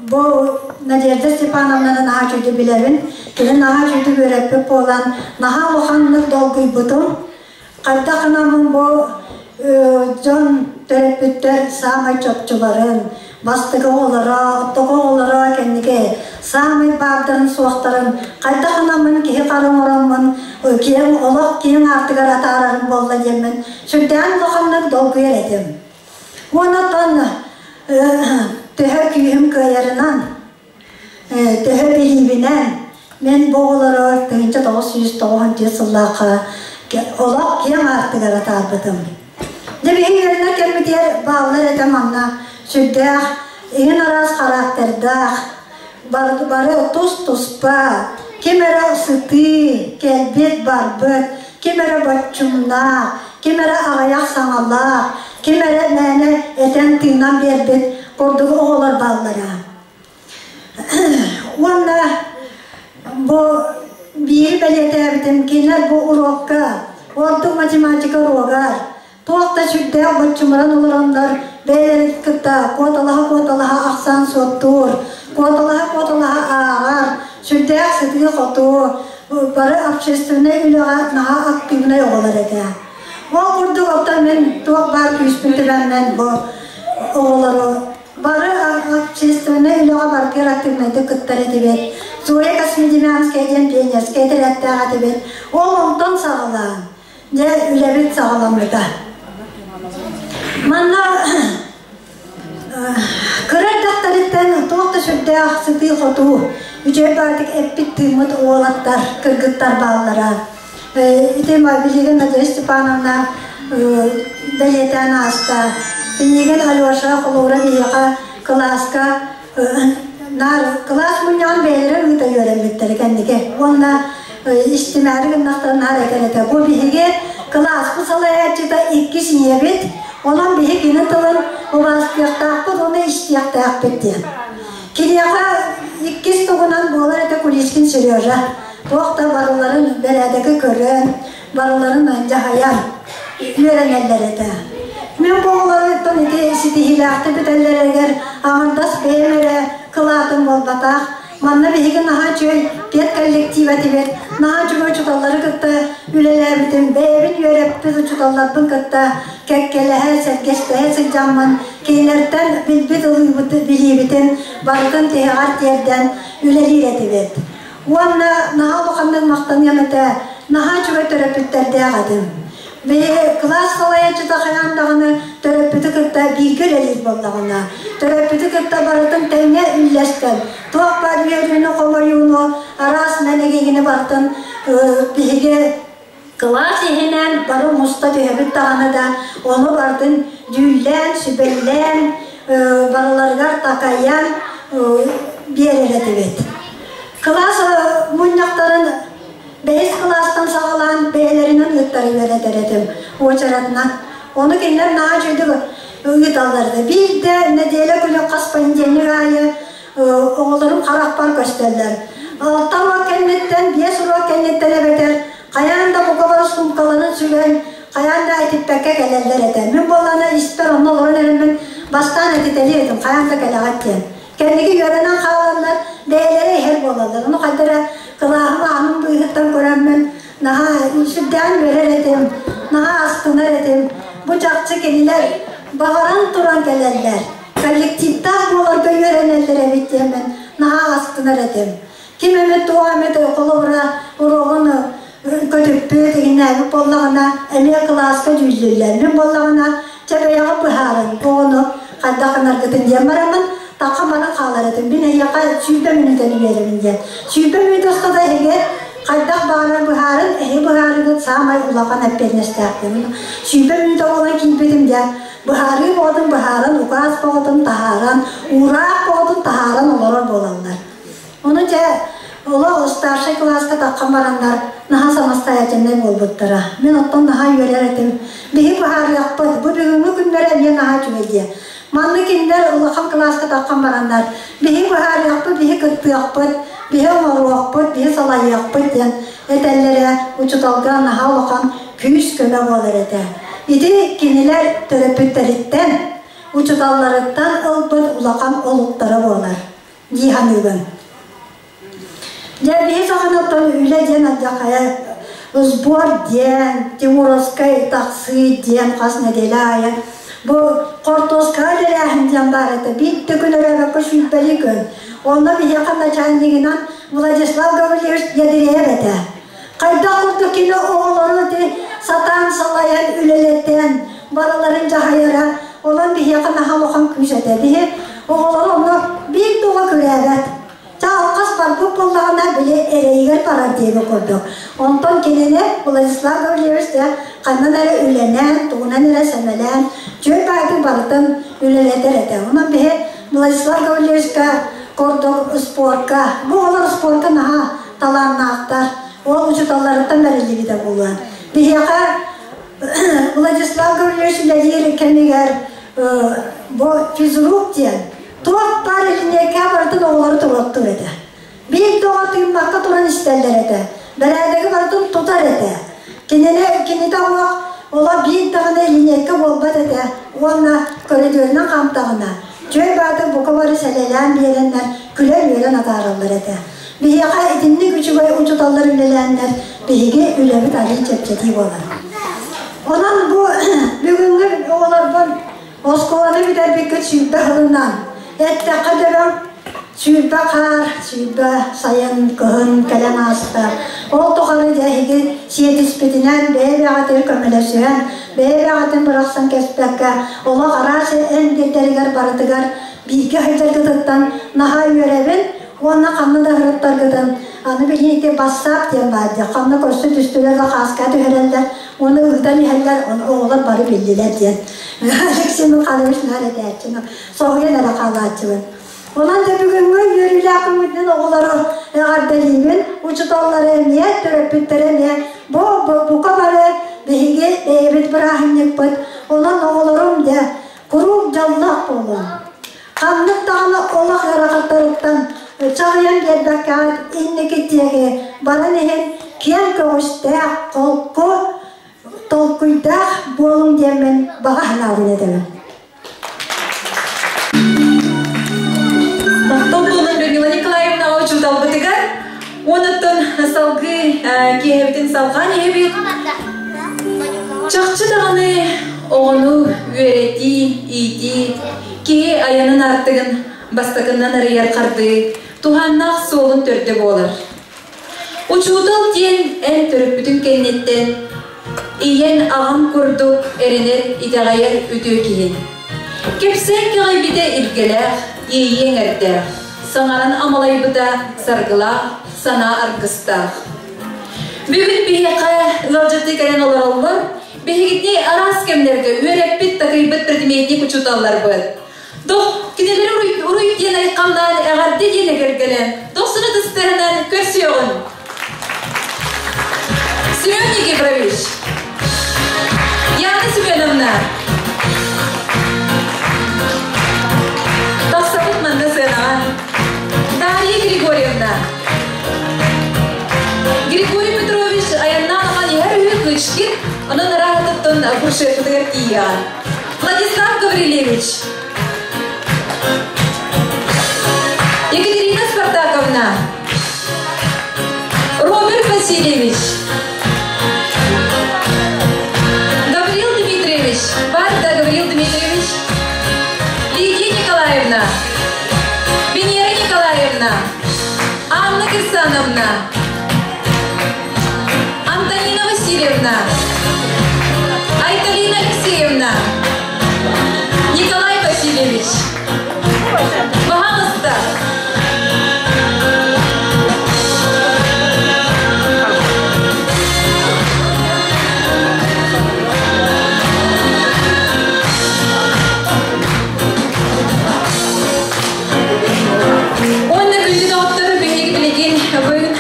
бу Надежда Степановнаны наһаа үчүгэй билэбин. Кини наһаа үчүгэй үөрэппит буолан, наһаа улаханнык долгуйбутум. Хайдах гынаммын бу дьон төрөппүттэр саамай чопчуларын, бастакы оҕолоро, оттоку оҕолоро кэнники саамай баардарын суохтарын хайдах гынаммын киһи хара оҥороммун киэҥ олох киэҥ аартыгар атаарарым буолла диэммин сүрдээҕин улаханнык долгуйар этим. Уонна төһө күүһүм кыайарынан Төһө билиибинэн, мин бу оҕолору 1994 сыллаахха олох киэҥ аартыгар атаарбытым. Дьэ биһиги үөрэнэр кэммитигэр бааллар этэ манна сүрдээх иһин араас характердаах, бары тус-туспа, ким эрэ сытыы, кэлбит-барбыт, ким эрэ боччумнаах, ким эрэ аҕыйах саҥалаах, ким эрэ мээнэ этэн-тыынан биэрбит курдук оҕолор бааллара. Уонна бу биири бэлиэтээбитим, кинилэр бу уруокка, ордук математика уруогар, туох да сүрдээх боччумуран олороннор бэйэлэрин кытта куоталаһа-куоталаһа ахсаан суоттуур, куоталаһа-куоталаһа ааҕар, сүрдээх сытыы-хотуу, бары общественнай үлэҕэ наһаа активнай оҕолор этэ. Ол курдук оттон мин туох баар күүспүн түбэммин бу оҕолору Бары общественнай үлэҕэ барытыгар активнайдык кыттар этибит. Зоя Космодемьянская диэн пионерскай этэрээттээх этибит. Ол онтон саҕалаан, дьэ, үлэбит саҕаламмыта. Манна кыра эрдэхтэриттэн туох да сүрдээх сытыы-хотуу, үчүгэй баҕайытык эппит-тыыммыт уолаттар, кыргыттар бааллара. Ити билигин Надежда Степановна бэлиэтээн ааста. Пинигин Алеша холобура биһиэхэ кылааска Наар кылаас мунньаҕын бэйэлэрэ ыыта үөрэммиттэрэ кэнники. Уонна истимээри гыннахтара наар этэр этэ. Бу биһиги кылааспыт салайааччыта иккис ийэбит, онон биһи кини тылын убаастыахтаахпыт уонна истиэхтээхпит диэн. Киниэхэ иккис тугунан буолар этэ Куличкин Сережа. Туох да барыларын бэрээдэги көрөн, барыларын дьаһайан үөрэнэллэр этэ. Мин бу оҕолору ити ситиһиилээхтик бүтэллэригэр аҥардас бэйэм эрэ кылаатым буолбатах. Манна биһиги наһаа үчүгэй педколлектив этибит, наһаа үчүгэй учууталлары кытта үлэлээбитим, бэйэбин үөрэппит учууталларбын кытта кэккэлэһэ, сэргэстэһэ сылдьаммын, кинилэртэн билбит ылыыбыт, билиибитин барытын тиһэҕэр тиэрдэн үлэлиир этибит. Уонна наһаа улаханнык махтаныам этэ, наһаа үчүгэй төрөппүттэрдээх этим. Биһиги кылаас салайааччыта хайаан даҕаны төрөппүтү кытта бииргэ үлэлиир буоллаҕына, төрөппүтү кытта барытын тэҥҥэ үллэстэн, туох баар үөрүүнү, хомойууну, араас мэнигигини барытын биһиги кылаас иһинэн бары муста түһэбит даҕаны да, ону барытын дьүүллээн, сүбэлээн, барыларыгар такайан биэрэр этибит. Кылаас мунньахтарын бэһис кылаастан саҕалаан бэйэлэринэн ыыттары үөрэтэр этим уочаратынан. Ону кинилэр наһаа үчүгэйдик ыыталлар да. Биирдэ нэдиэлэ күнү хас понедельник аайы оҕолорум харахпар көстөллөр. 6 уруок кэнниттэн, 5 уруок кэнниттэн эбэтэр хайаан да бука бары суумкаларын сүгэн, хайаан да этиппэккэ кэлэллэр этэ. Мин буоллаҕына испэр онно олорон эрэммин бастаан этитэлиир этим, хайаан да кэлэҕит диэн. Кэнники үөрэнэн хааланнар, бэйэлэрэ иһэр буолаллар. Ону хайда эрэ кылааһым аанын быыһыттан көрөммүн, наһаа сүрдээн үөрэр этим, наһаа астынар этим. Бу чахчы кинилэр баҕаран туран кэлэллэр. Коллективтаах буоларга үөрэнэллэр эбит диэммин наһаа астынар этим. Ким эмит туох эмит холобура уруогун көтүппүт, иҥнээбит буоллаҕына, эмиэ кылааска дьүүллүүллэр. Мин буоллаҕына, чэ бэйэҕэ быһаарыҥ, оҕону хайдах гынаргытын диэн бараммын, тахха баран хаалар этим. Мин эһиэхэ 20 мүнүүтэни биэрэбин диэн. 20 мүнүүтэ устата эһиги хайдах баҕарар быһаарыҥ, эһиги быһаарыгыт саамай улахан эппиэтинэстээх диэн. 20 мүнүүтэ буолан киирбитим диэн, быһаарыы боҕотун быһааран, укаас боҕотун таһааран, уураах боҕотун таһааран олорор буолаллар. Ону дьэ, олох старшай кылааска таххан бараннар наһаа самостоятельнай буолбуттара. Мин оттон наһаа үөрэр этим. Биһи быһаарыахпыт, бу бүгүҥҥү күннэрэ эмиэ наһаа үчүгэй диэ. Манна кинилэр улахан кылааска таххан бараннар, биһи быһаарыахпыт, биһи кыттыахпыт, биһи оҥоруохпут, биһи салайыахпыт диэн этэллэрэ учууталга наһаа улахан күүс-көмө буолар этэ. Ити кинилэр төрөппүттэриттэн, учууталларыттан ылбыт улахан олуктара буолар дии саныыбын. Дьэ, биһи саҕана оттон үлэ диэн алдьархайа сбор диэн, Тимуровскай тахсыы диэн хас нэдиэлэ аайы бу хортуоскаҕа тэрээһин диэн баар этэ. Биир да күн өрөөбөккө сүүрбэлии күн. Онно биһиэхэ начальнигынан Владислав Гаврильевич Ядреев этэ. Хайдах курдук кини оҕолору ити сатаан салайан үлэлэтэн, барыларын дьаһайара, онон биһиэхэ наһаа улахан күүс этэ. Биһи оҕолору онно биир да оҕо күрээбэт. Чэ, алҕас барбыт буоллаҕына, били эрэйигэр барар диэби курдук. Онтон кинини Владислав Гаврильевич дьэ ханнан эрэ үлэнэн, тугунан эрэ сэмэлээн, чүөй баайдык барытын үлэлэтэр этэ. Онон биһи Владислав Гаврильевичка курдук спорка, бу оҕолор спорка наһаа талааннаахтар, ол учууталларыттан бэриллибитэ буолуо. Биһиэхэ Владислав Гаврильевич үлэлиир кэмигэр бу физрук диэн туох баар линейкэ барытын оҕолору туруоттуур этэ. Биир да оҕо тыыммакка туран истэллэр этэ. Бэрээдэги барытын тутар этэ. Кинини кинитэ олох олох биир даҕаны линейка буолбат этэ уонна көрүдүөрүнэн хаамтаҕына Чүөй Баатыр бука бары сэлэлээн биэрэннэр күлэн-үөрэн атаараллар этэ. Биһиэхэ итинник үчүгэй учууталлар үлэлээннэр биһиги үлэбит арыый чэпчэтии буолар. Онон бу бүгүҥҥү оҕолорбун оскуоланы бүтэрбиккит 20 сылынан эттэххэ дөбөҥ 20 хаар, 20 сайын, кыһын кэлэн ааста. Ол тухары дьэ эһиги сиэтиспитинэн бэйэ-бэйэҕитигэр көмөлөсүһэн, бэйэ-бэйэҕитин бырахсан кэспэккэ, олох араас эндирдэригэр барытыгар бииргэ сылдьаргытыттан наһаа үөрэбин уонна ханна да ыһырыттаргытын аны билигин ити бассаап диэн баар дии ханна көрсө түстүлэр да хааска түһэрэллэр уонна ыытан иһэллэр оҕолор бары биллилэр диэн Алексей Михайлович наар этээччи соһуйан эрэ хаалааччыбын. Онон да бүгүҥҥү үөрүүлээх күммүтүнэн оҕолору эҕэрдэлиибин, учууталлары эмиэ, төрөппүттэри эмиэ. Бу бука бары биһиги бэйэбит бырааһынньыкпыт. Онон оҕолорум дьэ куруук дьоллоох буолуҥ. Ханнык даҕаны олох ыарахаттарыттан чаҕыйан биэрбэккэҕит инники диэки баран иһин киэҥ көҕүстээх, холку, толкуйдаах буолуҥ диэммин баҕа санаабын этэбин. Махтал буолун Людмила Николаевнаҕа учууталбытыгар. Онуттан салгыы киэһэбитин салҕаан иһэбит. Чахчы даҕаны оҕону үөрэтии, иитии, киһи айанын аартыгын бастакыннан арыйар хардыы, туһааннаах суолун төрдө буолар. Учуутал диэн эн төрөппүтүҥ кэнниттэн ийэҥ аҕам курдук эрэнэр, итэҕэйэр үтүө киһи. Кэпсээн кэҕийбитэ илгэлээх, иэйиэҥ эрдээх, саҥаран амалайбыта саргылаах, санаа аргыстаах. Бүгүн биһиэхэ ыалдьыттыы кэлэн олороллор, биһигини араас кэмнэргэ үөрэппит-такайбыт предметник учууталларбыт. Дох, кинилэри уруй, уруй диэн айхаллаан, эҕэрдэ диэн эгэлгэлээн, дохсуну тыстыһынан көрсүөҕүн. Семен Никифорович, Яна Семеновна, тахсабыт манна сыанаҕа. Дарья Григорьевна, Григорий Петрович айаннаан ахан иһэр үһү Кычкин, онон ырааһытыттан фуршетытыгар тиийэҕин. Владислав Гаврильевич, Екатерина Спартаковна, Роберт Васильевич, Гаврил Дмитриевич, Барда Гаврил Дмитриевич, Лидия Николаевна, Венера Николаевна, Анна Кирсановна, Антонина Васильевна, Айталина Алексеевна, Николай Васильевич, Пожалуйста. Уонна күндү доҕоттор биһиги билигин бүгүн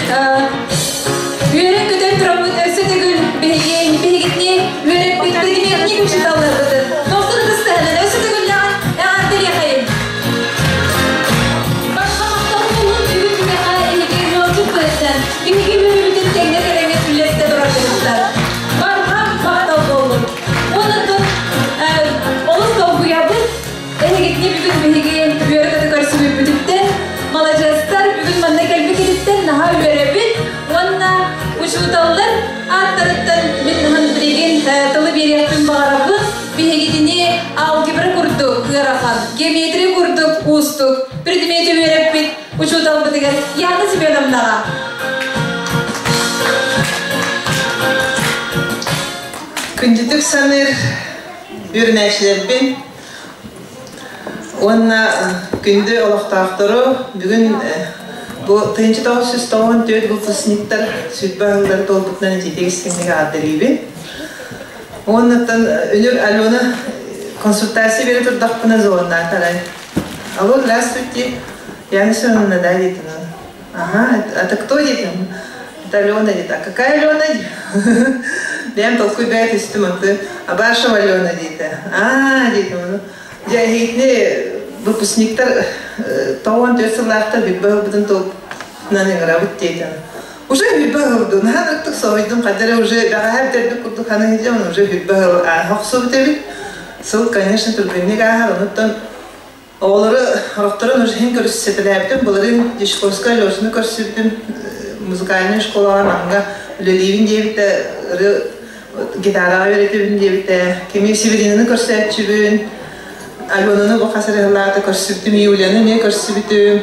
үөрэн-көтөн тураммыт өссө төгүл биһиги биһигитини үөрэппит предметник учууталларбытын дохсун ытыстаһынан өссө төгүллэҕин эҕэрдэлиэхэйин. Барҕа махтал буолун бүгүн биһиэхэ эһиги ыалдьыт быһыттан биһиги үөрүүбүтүн тэҥҥэ кэлэҥҥит үллэстэ тураргытыттан. Барҕа махтал буоллун. Уонна олус долгуйабыт. Эһигитини бүгүн биһиги үөрэ-көтө көрсүбүппүтүттэн, маладьыастар бүгүн манна кэлбиккититтэн наһаа үөрэбит уонна учууталлар ааттарыттан мин билигин тылы биэриэхпин баҕарабын. Биһигитини алгебра курдук ыарахан, геометрия курдук уустук предмети үөрэппит учууталбытыгар Яна Семеновнаҕа. Күндүтүк саныыр үөрэнээччилэрбин уонна күндү олохтоохтору бүгүн бу 1994 выпускниктар сүрбэ аһыллар туолбутунан итиитик истиҥник аҕардарыыбын. Уоннаттан үнүр Алена консультация бере турдахпына звоннаатарай. Алло, здравствуйте. Яна Семеновна, да, дейді. Ага, это кто дейді? Это Алена дейді. А какая Алена? Бэйэм толкуй бэйэ түстүм онту. Абашева Алена диэтэ. Аа диэтим. Дьэ эһигитини выпускниктар 94 сыллаахтар бүппэ ылбытын туһунан ыҥырабыт диэтим. Уже бүппэ ылдым. Наһаа ырыктык соһуйдум. Хадара уже бэҕэһээ бүтэрбит курдук ханан иһдьэм, уже бүппэ охсубут эбит. Сыл, конечно, түргэнник ааһар. Онуттан Оҕолору орохторун уже иһин көрүссэтэлээбитим, былырыын Дьячковскай Алешаны көрсүбүтүм, музыкальнай школаҕа Намҥа үлэлиибин диэбитэ, ырыа гитараҕа үөрэтэбин диэбитэ. Кими Северинаны көрсөөччүбүн, Аленаны бу хас эрэ сыллааҕыта көрсүбүтүм, Юлияны эмиэ көрсүбүтүм.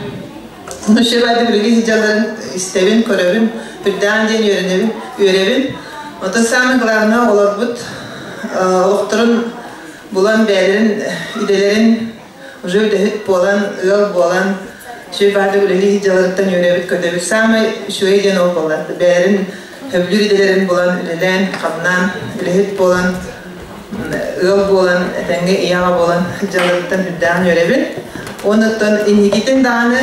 Ну, еще билигин сылдьалларын истэбин, көрөбүн, үрдээн диэн үөрэнэбин, үөрэбин. Оттон самое главное оҕолорбут олохторун булан бэйэлэрин идэлэрин уже үлэһит буолан, ыал буолан, үчүгэй баардык үлэлии сылдьалларыттан үөрэбит-көтөбүт. Саамай үчүгэй диэн ол буолар. Бэйэлэрин сөбүлүүр идэлэрин булан, үлэлээн, хамнаан, үлэһит буолан, ыал буолан, этэҥҥэ ийэ-аҕа буолан сылдьалларыттан үрдээҕин үөрэбин. Онуттан инникитин даҕаны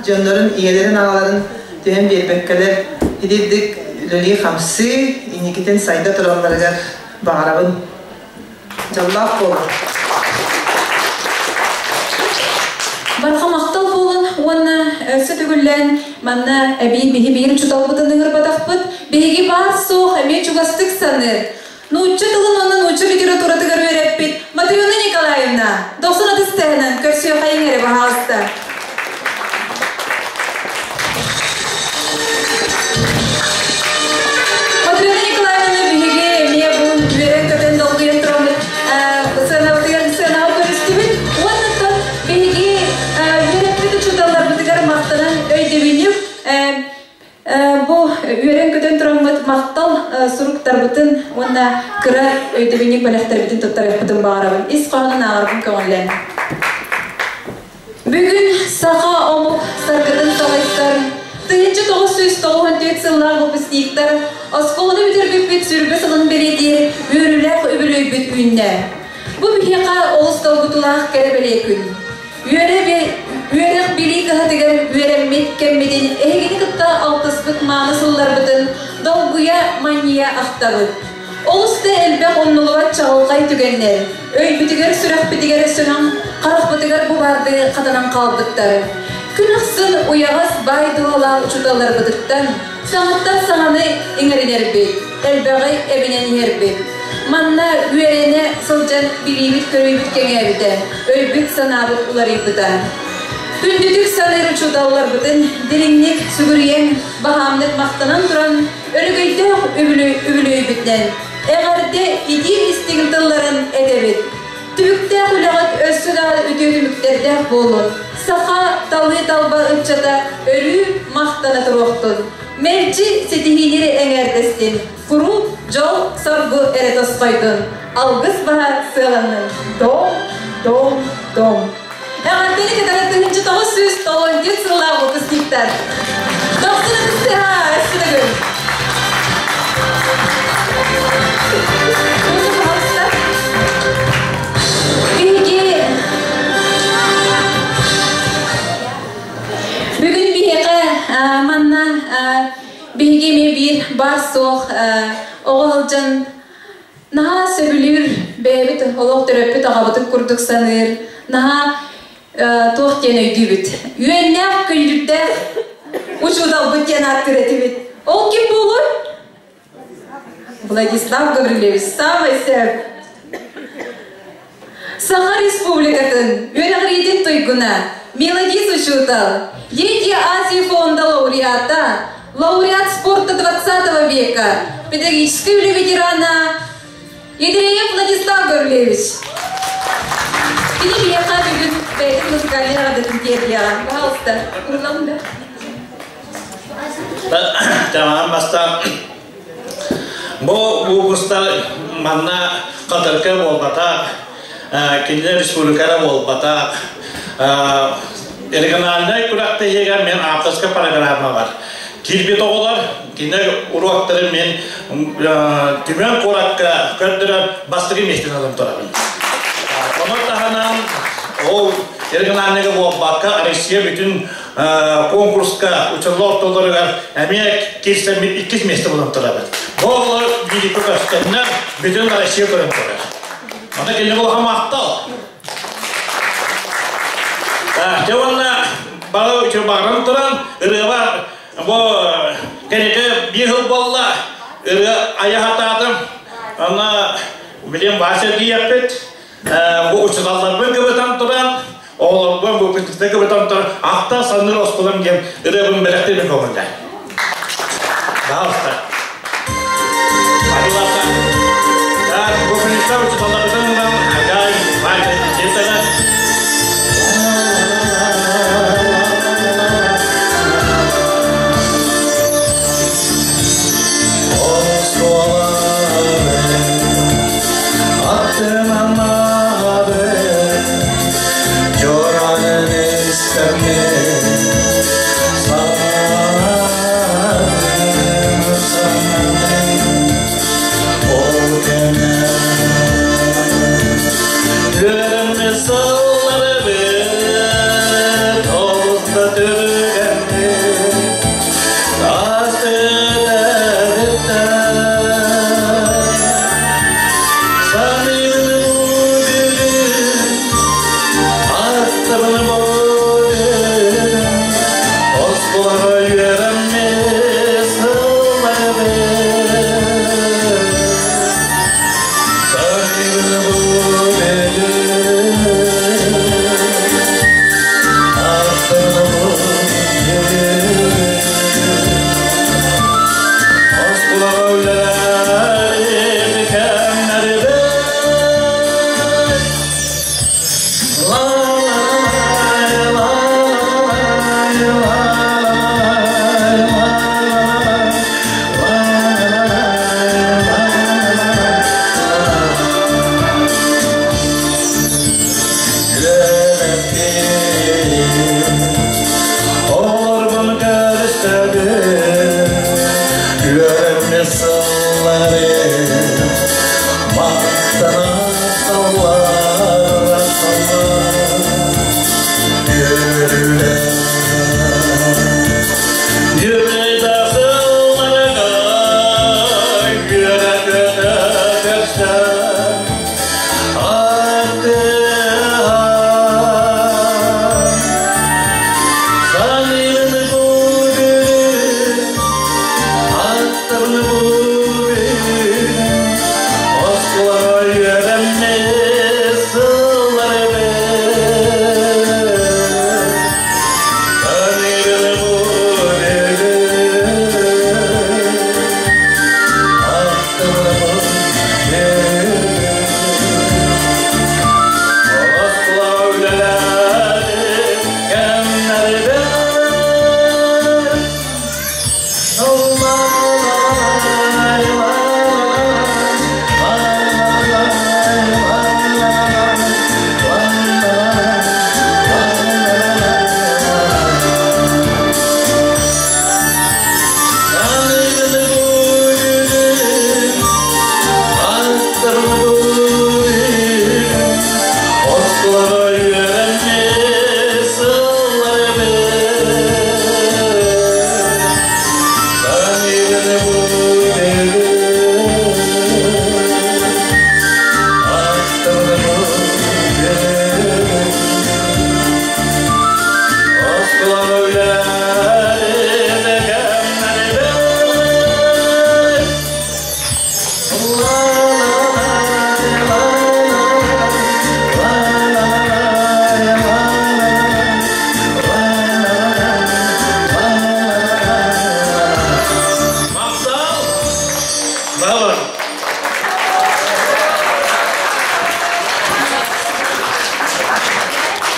дьоннорун ийэлэрин-аҕаларын түһэн биэрбэккэлэр итирдик үлэлии-хамсыы, инникитин сайда туралларыгар баҕарабын. Дьоллоох буолуҥ! Барҕа махтал буолун уонна өссө төгүллээн манна эбии биһи биир учууталбытын ыҥырбатахпыт. Биһиги баар-суох эмиэ чугастык саныыр. Нуучча тылын уонна нуучча литературатыгар үөрэппит Матрена Николаевна дохсун ытыс тыаһынан көрсүөххэйиҥ эрэ баһаалыста. Матрена Николаевна биһиги эмиэ бу үөрэн-көтөн долгуйан тураммыт сыанабытыгар сыанаҕа көрүстүбүт. Уонна биһиги үөрэппит учууталларбытыгар махтанан өйдөбүнньүк Бу үөрэн-көтөн тураммыт махтал суруктарбытын уонна кыра өйдөбүнньүк бэлэхтэрбитин туттарыахпытын баҕарабын. Ис хоһоонун ааҕарбын көҥүллээн. Бүгүн саха омук саргытын салайсар 1994 сыллаах выпускниктар оскуоланы бүтэрбиппит сүрбэ сылын бэлиэтиир үөрүүлээх үбүлүөйбүт үүннэ. Бу биһиэхэ олус долгутуулаах кэрэ бэлиэ күн. Үөрэх билии кыһатыгар үөрэммит кэммитин эһигини кытта алтыспыт мааны сылларбытын долгуйа, манньыйа ахтабыт. Олус да элбэх умнулубат чаҕылхай түгэннэр, өйбүтүгэр-сүрэхпитигэр сөнөн, харахпытыгар бу баардыы хатанан хаалбыттар. Күн ахсын уйаҕас баай дууһалаах учууталларбытыттан саҥаттан саҥаны иҥэринэрбит, элбэҕи эбинэн иһэрбит. Манна үөрэнэ сылдьан билиибит-көрүүбүт кэҥээбитэ, өйбүт-санаабыт уларыйбыта. Күндүтүк саныыр учууталларбытын дириҥник сүгүрүйэн, баһаамнык махтанан туран, өрөгөйдөөх үбүлүөйбүтүнэн эҕэрдэ итии истиҥ тылларын этэбит. Түбүктээх үлэҕит өссө да үтүө түмүктэрдээх буолун. Саха талыы-талба ыччата өрүү махтана туруохтун. Мэлдьи ситиһиини эҥээрдэстин. Куруук дьол-соргу эрэ тосхойдун. Алгыс баһа сыаланнын. Дом, дом, дом. Эҕэрдэни кытары 1994 сыллаах выпускниктар. Дохсун ытыстыһа, өссө төгүл. Биһиги бүгүн биһиэхэ манна биһиги эмиэ биир баар-суох оҕо сылдьан наһаа сөбүлүүр бэйэбит олох төрөппүт аҕабытын курдук саныыр наһаа туох диэн өйдүүбүт үөннээх көйүүрдээх учууталбыт диэн ааттыыр этибит ол ким буолуой Владислав Гаврильевич самый сөп Саха Республикатын үөрэҕириитин туйгуна, мелодист учуутал, Дети Азии фонда лауреата, лауреат спорта 20 века, педагогическай үлэ ветерана Ядреев Владислав Гаврильевич. Кини биһиэхэ бүгүн бэйэтин музыкальнай эҕэрдэтин тиэрдиэҕэ. Пожалуйста, урлам да. Тамам бастаан бу выпуста манна Хатырка буолбатах, кинилэр республикара буолбатах. Региональнай күрэхтэһиигэ мен авторскай программа бар. Киирбит оҕолор кинилэр уруоктарын мен Түмэн куоракка көрдөрөр бастакы миэстэни ылан турабын. Онон таһынан ол региональныйга буолбакка Россия бүтүн конкурска учулла ортолоругар эмиэ киирсэн иккис миэстэ булан турабыт. Бу оҕолор биириккэ көстөннөр бүтүн Россия көрөн турар. Аны кинилэр улахан махтал. Дьэ уонна бары үчүгэй баҕаран туран ырыабар бу кэнники биир сыл буолла ырыа айа сатаатым. Аны билим Вася диэппит бу учууталларбын кыбытан туран оҕолорбун выпускниктары кыбытан туран ахта саныыр оскуолам диэн ырыабын бэлэхтиибин көҥүллээ. Пожалуйста. Пожалуйста. Так, выпускниктар учууталларбытын Агай, Вася, Жетана.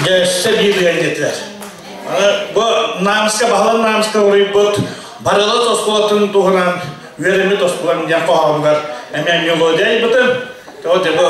Дьэ, биир ыанньыттар. Бу Намска баһылан Намска уруйбут Барылат оскуолатын туһунан үөрэммит оскуолам диэн хоһоонугар эмиэ мелодия айбытым. Вот бу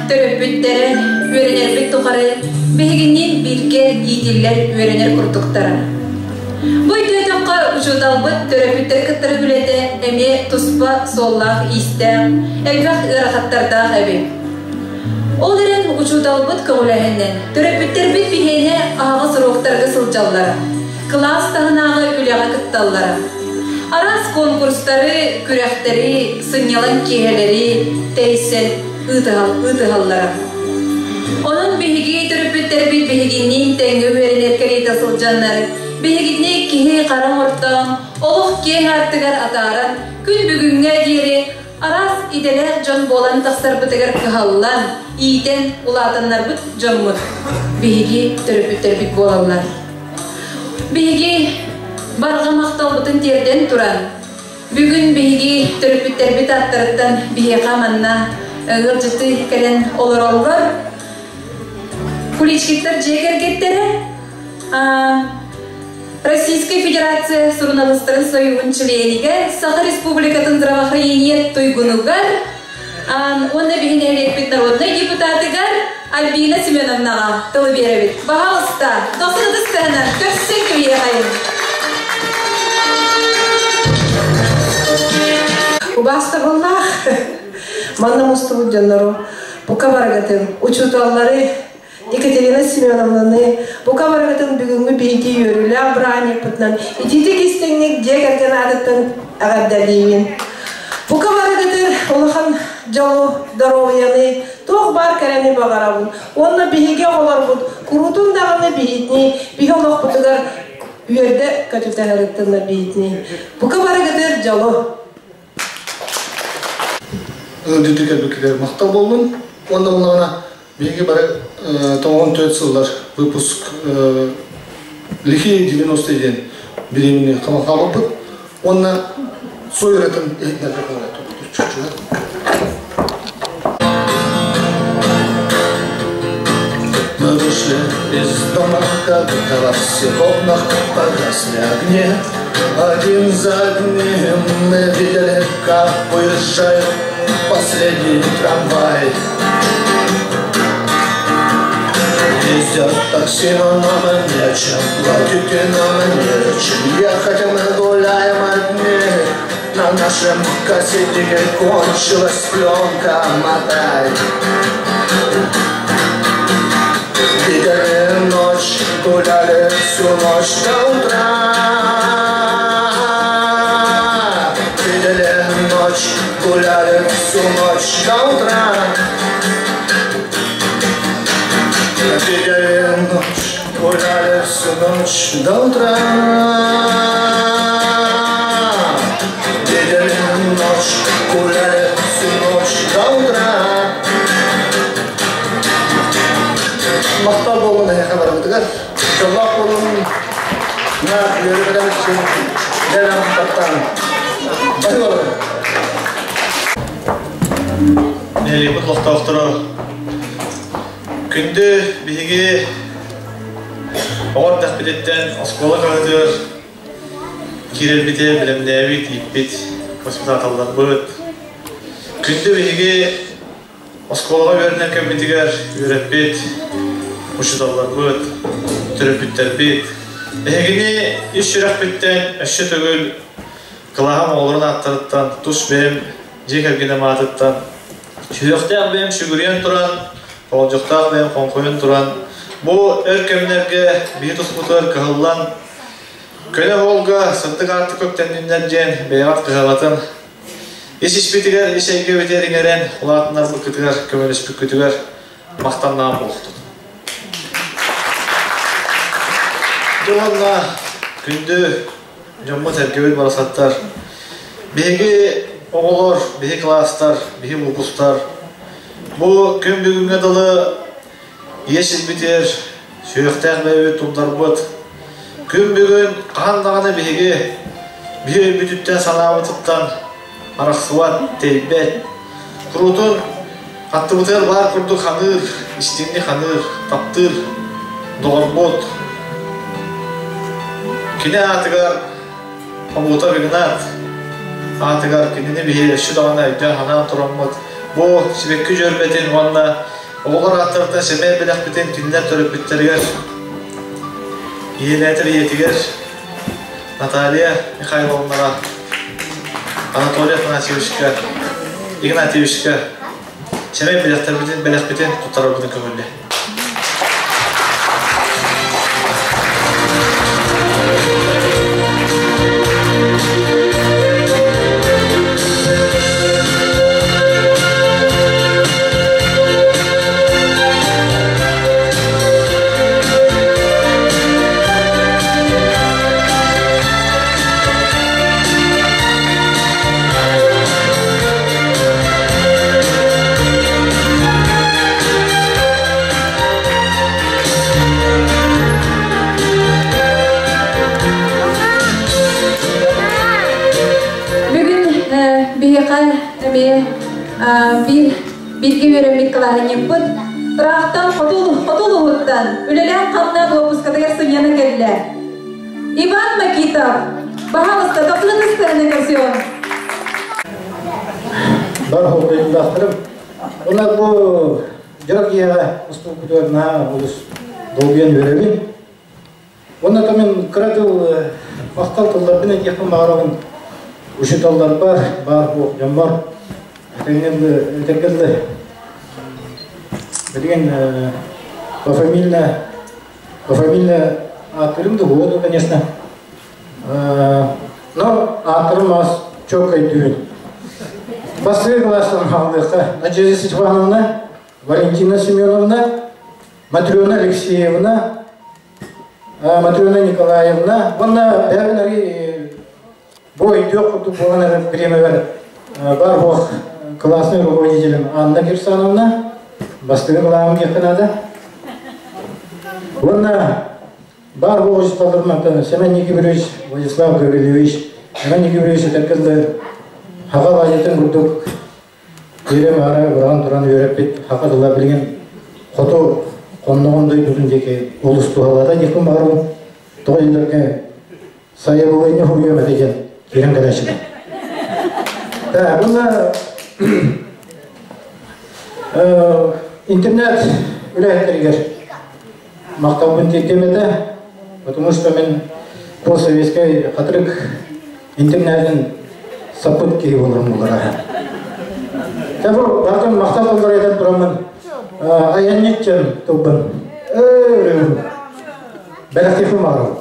Төрөппүттэрэ үөрэнэрбит тухары биһигинниин бииргэ иитиллэр үөрэнэр курдуктара. Бу өйдөөтөххө учууталбыт төрөппүттэр кыттары үлэтэ эмиэ туспа суоллаах-иистээх, элбэх ыарахаттардаах эбит. Ол эрэн учууталбыт көҕүлээһининэн төрөппүттэрбит биһиэнэ аһаҕас уруоктарга сылдьаллара, кылаас таһынааҕы үлэҕэ кытталлара. Араас конкурстары, күрэхтэри, сынньалаҥ киэһэлэри тэрийсэн ыытыһаллара. Онон биһиги төрөппүттэрбит биһигинниин тэҥҥэ үөрэнэр кэриэтэ сылдьаннар, биһигини киһи хара оҥортоон, олох киэҥ аартыгар атааран, күн бүгүҥҥэ диэри араас идэлээх дьон буолан тахсарбытыгар кыһаллан, иитэн улаатыннарбыт дьоммут биһиги төрөппүттэрбит буолаллар. Биһиги барҕа махталбытын тиэрдэн туран, бүгүн биһиги төрөппүттэрбит ааттарыттан биһиэхэ манна ыалдьыты кэлэн олороллор. Куличкиттар дьиэ кэргэттэрэ Российскай Федерация суруналыыстарын союһун чилиэнигэр, Саха Республикатын здравоохранение туйгунугар уонна биһи нэһилиэкпит народнай депутатыгар Альбина Семеновнаҕа тылы биэрэбит. Баһаалыста, дохсун ытыс тыаһынан көрсөн кэбиһиэхэйин. Убаастабыллаах манна мустубут дьоннору, бука барыгытын, учууталлары, Екатерина Семеновнаны бука барыгытын бүгүҥҥү биһиги үөрүүлээх бырааһынньыкпытынан итиитик истиҥник дьиэ кэргэн аатыттан эҕэрдэлиибин. Бука барыгытын улахан дьолу, доруобуйаны, туох баар кэрэни баҕарабын. Уонна биһиги оҕолорбут куруутун даҕаны биһитини, биһи олохпутугар үөрдэ көтүтэ сырыттыннар биһитини. Бука барыгытыр дьолу! Ыалдьыты кэлбиккитигэр махтал буоллун. Уонна буоллаҕына биһиги бары 94 сыллар выпуск лихие 90 диэн бириэмини хаалбыппыт. Уонна суой ыратын иһитинэргэ Мы вышли из дома, когда во всех окнах погасли огни. Один за одним мы видели, как уезжает последний трамвай. Ездят такси, но нам нечем платить и нам нечем ехать, мы гуляем одни. На нашем кассетнике кончилась пленка, мотай. Видели ночь, гуляли всю ночь до утра. Видели ночь, гуляли всю ночь до утра. Видели ночь, гуляли всю ночь до утра. Видели ночь, гуляли всю ночь до утра. Махтал буолун эһиэхэ барыбытыгар. Дьоллоох буолун. На үөрэ көтөбүт Дэлэм таптаан. Баһы Нэһилиэкпит олохтоохторо күндү биһиги оҕо эрдэхпититтэн оскуола хаһыатыгар киирэрбитэ бэлэмнээбит, ииппит воспитателларбыт. Күндү биһиги оскуолаҕа үөрэнэр кэммитигэр үөрэппит учууталларбыт, төрөппүттэрбит эһигини ис сүрэхпиттэн өссө төгүл кылааһым оҕолорун ааттарыттан, тус бэйэм дьиэ кэргэним аатыттан сүһүөхтээх бэйэм сүгүрүйэн туран, болдьохтоох бэйэм хоҥхойон туран, бу өр кэмнэргэ биһи туспутугар кыһаллан, көнө уолга сырдык аартык көктэнниннэр диэн бэйэҕит кыһалҕатын ис испитигэр, ис эйгэбитигэр иҥэрэн улаатыннарбыккытыгар, көмөлөспүккүтүгэр махтаннаан буолуохтун. Дьэ уонна күндү дьоммут-сэргэбит барахсаттар, биһиги оҕолор, биһи кылаастар, биһи выпустар бу күн бүгүҥҥэ дылы ийэ сирбитигэр сүһүөхтээх бэйэбит тулларбыт. Күн бүгүн хаһан даҕаны биһиги биһи өйбүтүттэн санаабытыттан арахсыбат, тэйбэт. Куруутун аттыбытыгар баар курдук ханыыр, истиҥник ханыыр, таптыыр доҕорбут. Кини аатыгар Хомутов Игнат аатыгар кинини биһи өссө даҕаны өйдөөн-санаан тураммыт бу сибэкки дьөрбэтин уонна оҕолор ааттарыттан сэмээр бэлэхпитин кинилэр төрөппүттэригэр ийэлээтэр ийэтигэр Наталья Михайловнаҕа, Анатолий Афанасьевичка, Игнатьевичка сэмэй бэлэхтэрбитин бэлэхпитин туттарарбытын көҥүллэ. биһиэхэ эмиэ биир бииргэ үөрэммит кылааһынньыкпыт ыраахтан хоту улууһуттан үлэлээн хамнаан уоппускатыгар сынньана кэллэ. Иван Макитов, пожалуйста, таптыыр сцены көрсүөҕүҥ. Бар хоҕуйдахтарым. Уна бу дьарык иэҕэ устуукутугар наһаа олус долгуйан үөрэбин. Уонна то мин кыра тыл махтал тылларбын этиэхпин баҕарабын учууталларбар, баар буох дьоммор, этэргэ билигин пофамильно ааттырым да буолуо, конечно. Но ааттырым мас чоккай түүн. Бастакы класстан хаалыахха Надежда Степановна, Валентина Семеновна, Матрена Алексеевна, Матрена Николаевна, уонна бэйэбин бу өйдүөх курдук буолан эрэр бириэмэбэр бар буох классный руководителем Анна Кирсановна, бастакы кылааһым диэххэ наада. Уонна бар буох учууталларым Семен Никифорович, Владислав Гаврилович, Семен Никифорович этэргэ хаҕа лаайытын курдук киирем аара быраҕан туран үөрэппит хака тыла билигин хоту хонноҕун дойдутун диэки олус туһалаата диэхпин баҕарабын. Тоҕо диэтэргэ сайабылыанньа суруйуом этэ диэн киирэн кэлээччилэр. Так, уонна интернет үлэһиттэригэр махталбын тиэрдиэм этэ, потому что мин постсоветскай Хатырык интернетин саппыт киһи буоларым буолара. Бу бартын махтал тыллар этэн тураммын айанньыт тылбын бэлэхтиэхпин баҕарабын.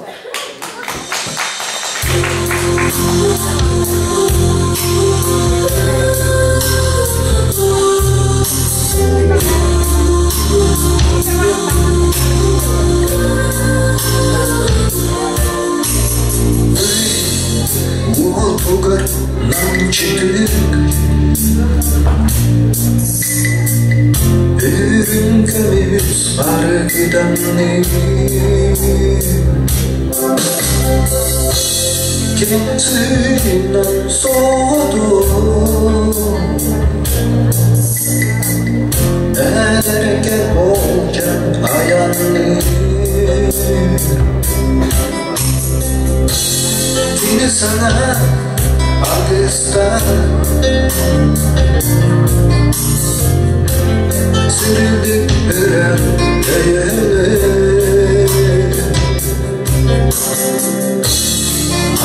Уотугар намчытык Үрүҥ көмүс аргыданныы Кэнсинэн соҕотох Эдэргэ болдьон айанныы Кини санаа аргыстаах Сырдык өрө өйөнөр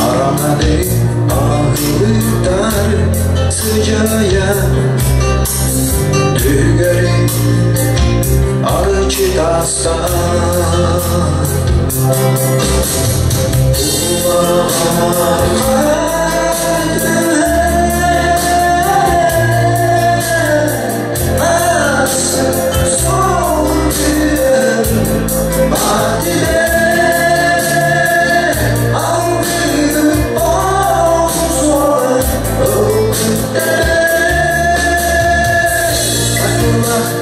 Арамады аһылытар сыдьаайа Түгэри арчы тастар Учууталларга өссө махтал буолуохтун.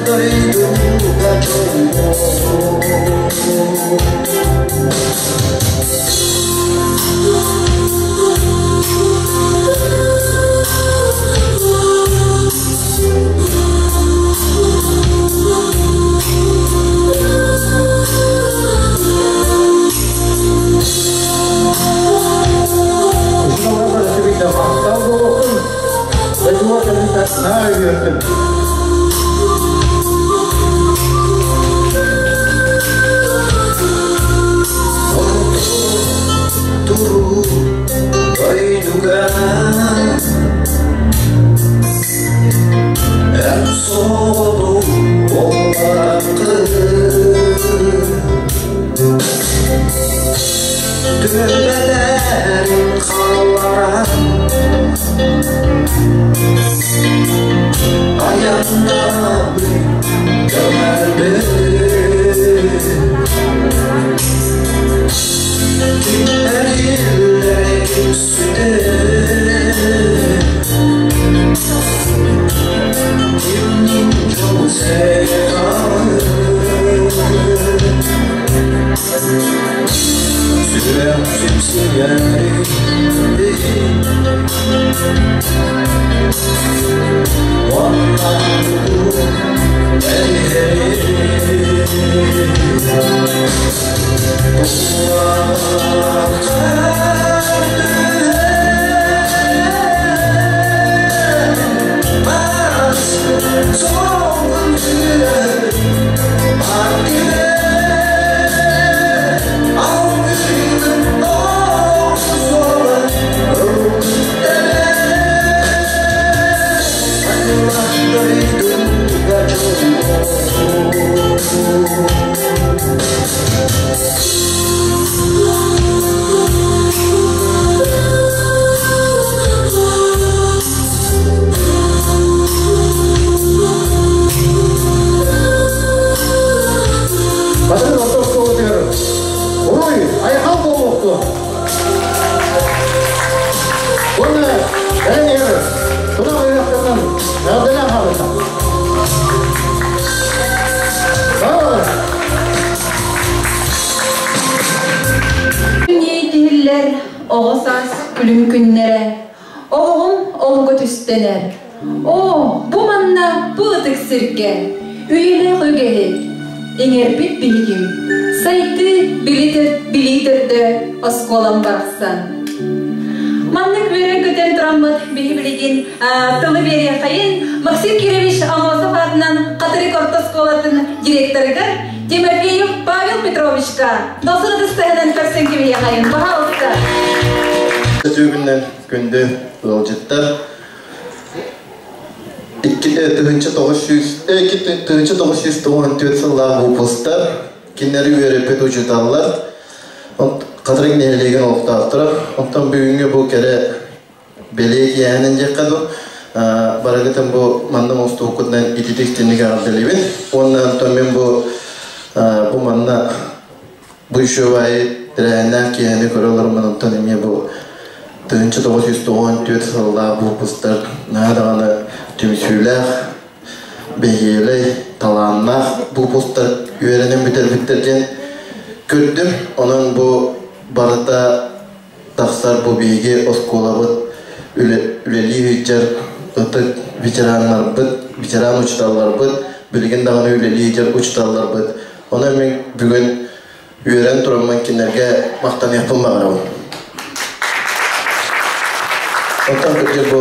Дойдуга кэлбит наһаа үөрдүм. Туру дойдуга Эн соҕотох буолбатаххын Түбэлэрин хаалларан Айаннаабыт көмөлбүт Ким эриллэр ким сүтэр Кимнин Батыр орто оскуолатыгар уруй, айхал буолуохтун! Уонна кэлэн иһэр тунах ыһыахтарынан эҕэрдэлээн хаалыта. Тиһиллэр оҕо саас күлүм күннэрэ, оҕоҕум олуга түстэнэр. Оо, бу манна бу ытык сиргэ үйэлээх үгэһи иҥэрбит биһигим, сайдыы билии төрдө оскуолам барахсан. Маннык үөрэн-көтөн тураммыт биһи билигин тылы биэриэххэйин Максим Кирович Аммосов аатынан Хатырык орто оскуолатын директорыгар Тимофеев Павел Петровичка досун ытыстаһынан көрсөн кэбиһиэхэйин. Пожалуйста. Түгүннэн күндү ыалдьыттар 2994 сыллаах выпустар, кинилэри үөрэппит учууталлар, Хатырык нэһилиэгин олохтоохторо, онтон бүгүҥҥү бу кэрэ бэлиэ киэһэнэн диэххэ дуу, барыгытын бу манна мустубуккутунан ититик тинник эҕэрдэлиибин. Уонна онтон мин бу бу манна бу үчүгэй тэрээһиннээх киэһэни көрө олороммун онтон эмиэ бу 1994 сыллаах выпустар наһаа даҕаны түмсүүлээх, бэһиэлэй, талааннаах выпустар үөрэнэн бүтэрбиттэр диэн көрдүм. Онон бу барыта тахсар бу биһиги оскуолабыт үлэлии сылдьар ытык ветераннарбыт, ветеран учууталларбыт, билигин даҕаны үлэлии сылдьар учууталларбыт. Онон мин бүгүн үөрэн тураммын кинилэргэ махтаныахпын баҕарабын. Оттон кырдьык бу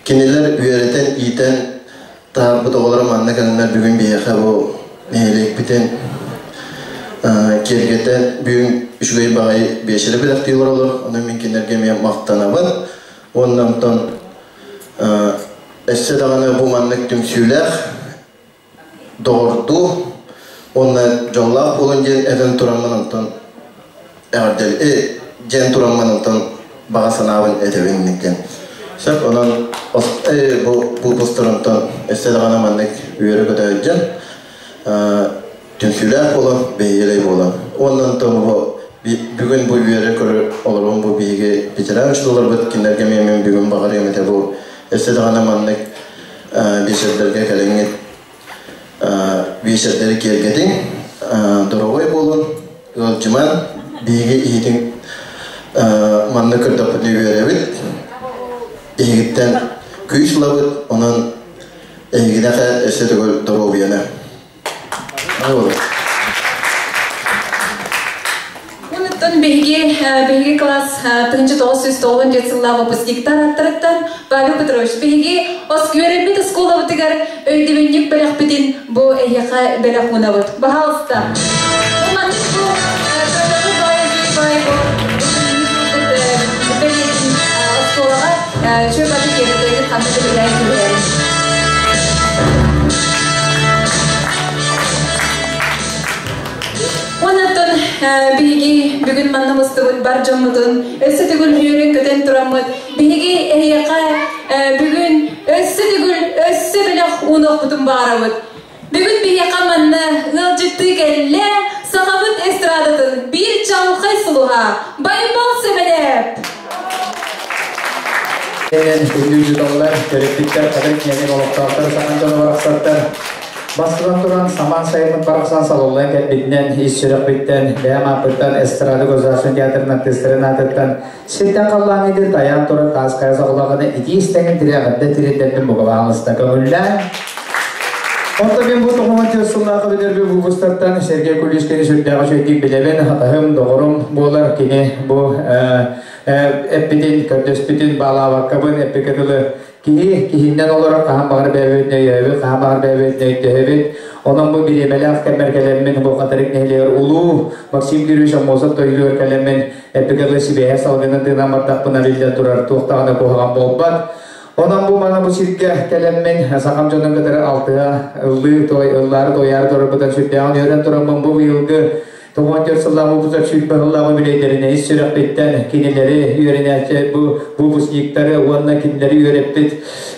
кинилэр үөрэтэн, иитэн таһаарбыт оҕолоро манна кэлэннэр бүгүн биһиэхэ бу нэһилиэкпитин киэргэтэн бүгүн үчүгэй баҕайы биэчэри бэлэхтии олороллор. Онон мин кинилэргэ эмиэ махтанабын. Уонна онтон өссө даҕаны бу маннык түмсүүлээх доҕордуу уонна дьоллоох буолун диэн этэн тураммын онтон эҕэрдэл диэн тураммын онтон баҕа санаабын этэбин диэн. Сөп, онон бу выпустар онтон өссө даҕаны маннык үөрэ-көтө сылдьан түмсүүлээх буолан, бэһиэлэй буолан. Уонна онтон бу бүгүн бу үөрэ көрө олорон бу биһиги ветеран учууталларбыт кинилэргэ эмиэ мин бүгүн баҕарыам этэ бу өссө даҕаны маннык биэчэрдэргэ кэлэҥҥит биэчэрдэри киэргэтиҥ, доруобай буолун, ыалдьыман, биһиги иһитин манна көрдөхпүтүнэ үөрэбит, эһигиттэн күүс ылабыт, онон эһигинэхэ өссө төгүл доруобуйаны. Онуттан биһиги биһиги класс 1994 сыллаах выпускниктар аттарыттан Павел Петрович биһиги үөрэммит оскуолабытыгар өйдөбүнньүк бэлэхпитин бу эһиэхэ бэлэх уунабыт. Пожалуйста. Маннык бу оскуолаҕа чүөпаты киэргэтэргит ханна да билээн түһэрин. Онон биһиги бүгүн манна мустубут бар дьоммутун өссө төгүл үөрэн-көтөн тураммыт биһиги эһиэхэ бүгүн өссө төгүл өссө бэлэх уунуохпутун баҕарабыт. Бүгүн биһиэхэ манна ыалдьыттыы кэллэ сахабыт эстрадатын биир чаҕылхай сулуһа Байбал Сэмэнэп! Күндү учууталлар, төрөппүттэр, кадр киэҥин олохтоохтор, саҥа дьоно барахсаттар. Бастатан туран, самаан сайыммыт барахсан салаллан кэлбитинэн, ис сүрэхпиттэн, бэйэм ааппыттан эстрада государственный театрын артыыстарын аатыттан сиртэн халлааҥҥа диэри тайаан турар таас хайа саҕалаҕына итии истэҥин тирэҕирдэ тириэрдэрбин бугулаан ыста көҥүллээн. Онто мен бу тоҕуһан түөрт сыллаахы бүтэрби выпустартан Сергей Кулишкини сүрдээҕи үчүгэйдик билэбин, атаһым, доҕорум буолар. Кини бу эппитин, көрдөспүтүн баалаабаккабын эппикэ дылы киһи киһиннэн олорор хаһан баҕар бэйэбит өйөөбүт, хаһан баҕар бэйэбит өйдөһөбүт. Онон бу бириэмэлээх кэммэр кэлэммин бу Хатырык нэһилиэгэр улуу Максим Кириллович Аммосов тойугар кэлэммин эппикэ дылы сибээһэ салгыны тыынан бардахпына биллэн турар туох даҕаны куһаҕан буолбат. Онон бу мана бу сиргэ кэлэммин сахам дьонун кытары алтыһа ыллыы той ыллаары тойаары турарбытын сүрдээҕин үөрэн тураммын бу быйылгы 94 сыллаах выпуск сүүрбэ сыллаах үбүлүөйдэринэ ис сүрэхпиттэн кинилэри үөрэнээччи бу выпускниктары уонна кинилэри үөрэппит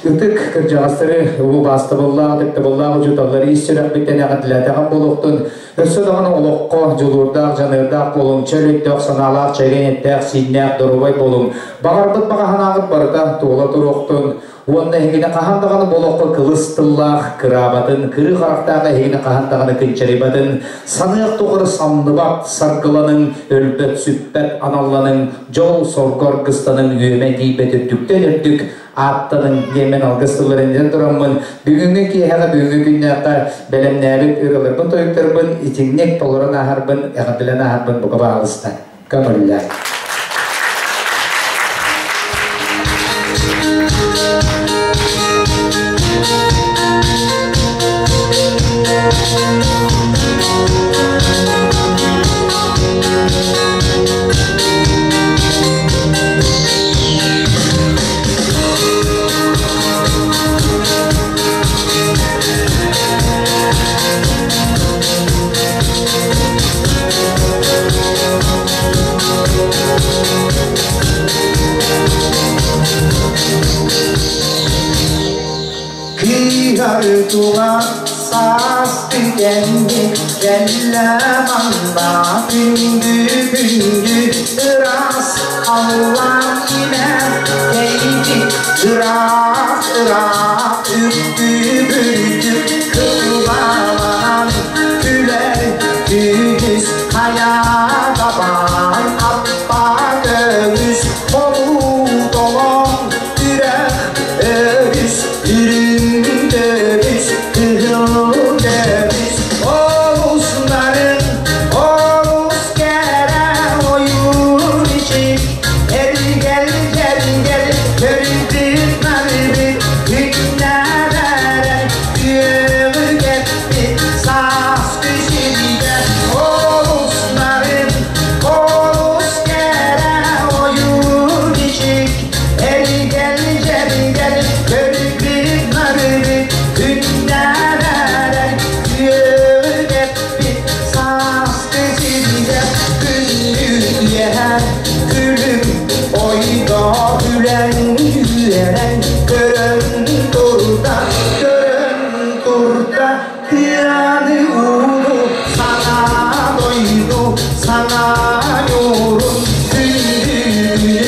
ытык кырдьаҕастары убаастабыллаах ытыктабыллаах учууталлары ис сүрэхпиттэн эҕэрдэлээтэҕим буолуохтун. Өссө даҕаны олоххо дьулуурдаах, дьаныардаах буолуҥ, чөл өйдөөх, санаалаах, чэгиэн эттээх, сииннээх, доруобай буолуҥ. Баҕарбыт баҕа санааҕыт барыта туола туруохтун. Уонна эһигини хаһан даҕаны бу олоххо кылыс тыллаах, кыраабатын, кырыы харахтаах эһигини хаһан даҕаны кынчарыйбатын, саныах тухары самныбат, саргыланыҥ, өлбөт-сүппэт аналланыҥ, дьол-сорго аргыстаныҥ, үөмэ тиийбэт үрдүктэн үрдүк ааттаныҥ диэммин алгыс тылларын этэн тураммын, бүгүҥҥү киэһэҕэ, бүгүҥҥү күннээххэ бэлэмнээбит ырыаларбын-тойуктарбын итинник толорон ааһарбын, эҕэрдэлээн ааһарбын бука баҕалыста. Көҥүллээ. Кыыһар саас түгэнни кэллэ манна күндү-күндү ыраас халлаан имэ кэйбит ыраах-ыраах үрдүк-үрдүк кылбаланан күлэр күнүс хайа дабаан аппа көмүс холуу толон үрэх өрүс үрүҥ көмүс кыһыл көмүс олус нарын олус кэрэ ойуур ичик эргэл дьэргэл көрбүт нарбыт күннэрэ күөҕү сааскы сиргэ олус нарын олус кэрэ ойуур ичик эргэл дьэргэл көрбүт нарбыт күннэрэ күөҕү сааскы сиргэ күннү күлүм ойдо күлэн үөрэн көрөн турда көрөн турда тыаны ууну саҥа дойду саҥа ньуурун күндү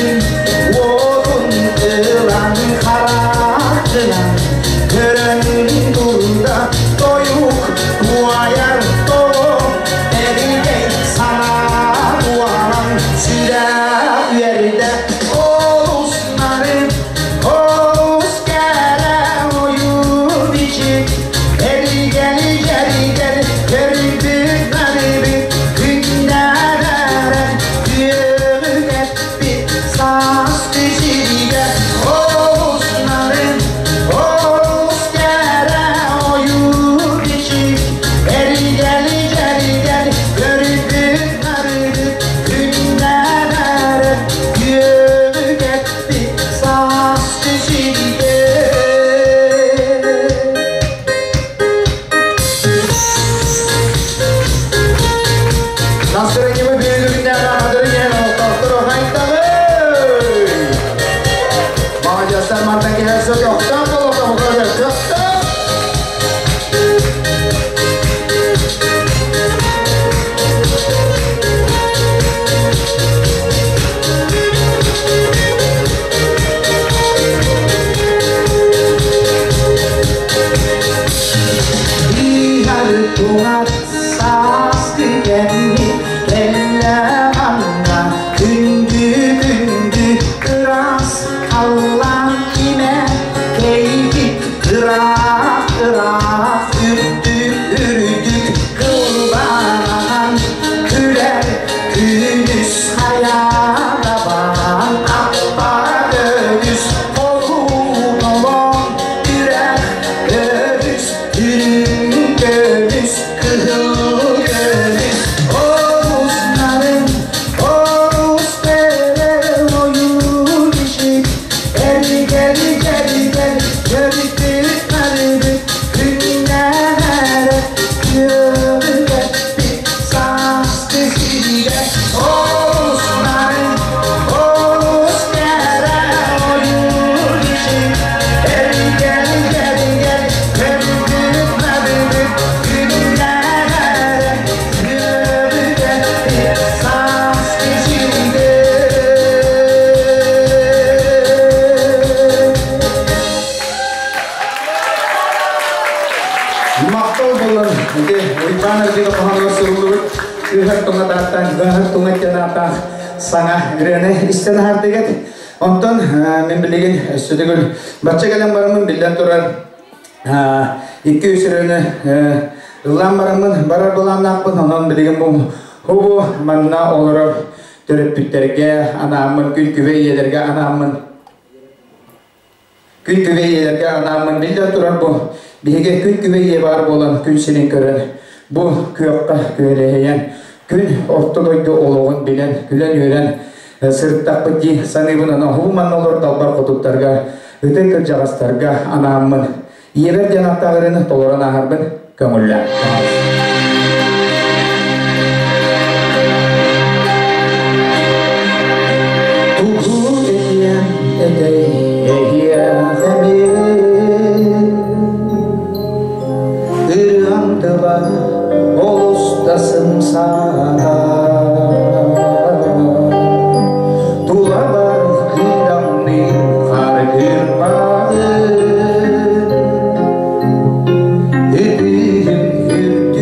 уотун ылан харахтынан көрөн турда тойук туайар тоҕо эригэй саҥа буолан сүрэх үөрдэ олус нарын олус кэрэ ойуу бичик эригэл дьэригэл көрбүт нарыбыт күннэрэ күөҕү сааскы сиргэ олус нарын олус кэрэ ойуу бичик эригэл дьэригэл көрбүт нарыбыт күннэрэ күөҕү сааскы сиргэ. Настроение бүгүннәр амадырын олтоктор хайттагы. Молодецтар мантан келсе тоқтап болоқта бұқады көктап. Тугат сааскы кэмми кэллэ манна күндү-күндү ыраас халлаан имэ кэйбит ыраах-ыраах gel gel Görüntü kalbi günler Yürüyetti sastı siriye Oğuzların Oğuz kere oyun işi El gel gel gel Görüntü kalbi günler Yürüyetti sastı siriye Мактал болон, ити Уйбаан Арбига хоһоонугар суруллубут Үһэр туҥа тааттан, ыһар туҥа диэн ааттаах саҥа ырыаны истэн аһардыгыт. Онтон мин билигин өссө төгүл бачча кэлэн бараммын биллэн турар 2-3 ырыаны ыллаан бараммын барар былааннаахпын. Онон билигин бу хубу манна олорор төрөппүттэргэ анааммын, күн күбэй ийэлэргэ анааммын Күн күбэй ийэлэргэ анааммын биллэн турар бу биһиги күн күбэй ийэ баар буолан күн сирин көрөн бу күөххэ күөлэһийэн күн орто дойду олоҕун билэн күлэн-үөрэн сырыттахпыт дии саныыбын аны оһуу манна олор далбар хотуттарга ытык кырдьаҕастарга анааммын ийэбэр диэн аттааҕырыны толорон ааһарбын көҥүллээн. Тугу этиэм этэй эһиэхэ мин Ырыам тыла олус да сымсаата Тулабар кыыдамныыр харгырбаҕын Ытыһым үрдүгэр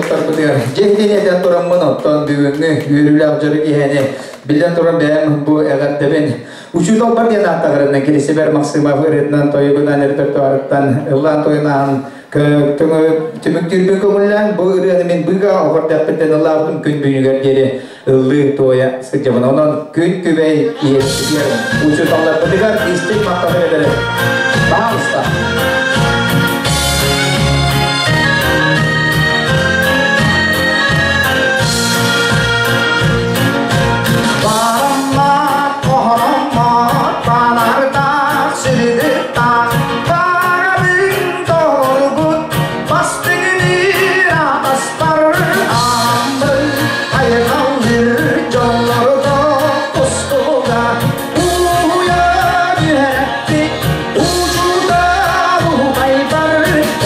туттарбытыгар. Дьэ итини этэн тураммын оттон бүгүҥҥү үөрүүлээх дьоро киэһэни биллэн туран бэйэм бу эҕэрдэбин учууталбар диэн ааттаҕарынан Кирисибэр Максимов ырыатынан тойугунан репертуарыттан ыллаан тойунаан түмүктүүрбүн көҥүллээн бу ырыаны мин быга оҕордахпыттан ыллаабытым күн бүгүнүгэр диэри ыллыы туойа сылдьабын. Онон күн күбэй ийэбитигэр учууталларбытыгар истиҥ махталын этэбин. Пожалуйста. Бараммат, оһороммот, банардаах, сирдыктаах, барабын толорбут, бастыҥныыр атастар, ааммын айҕаллыыр дьоннорго тустууга уһуйа түһэрпит учуутал убайбар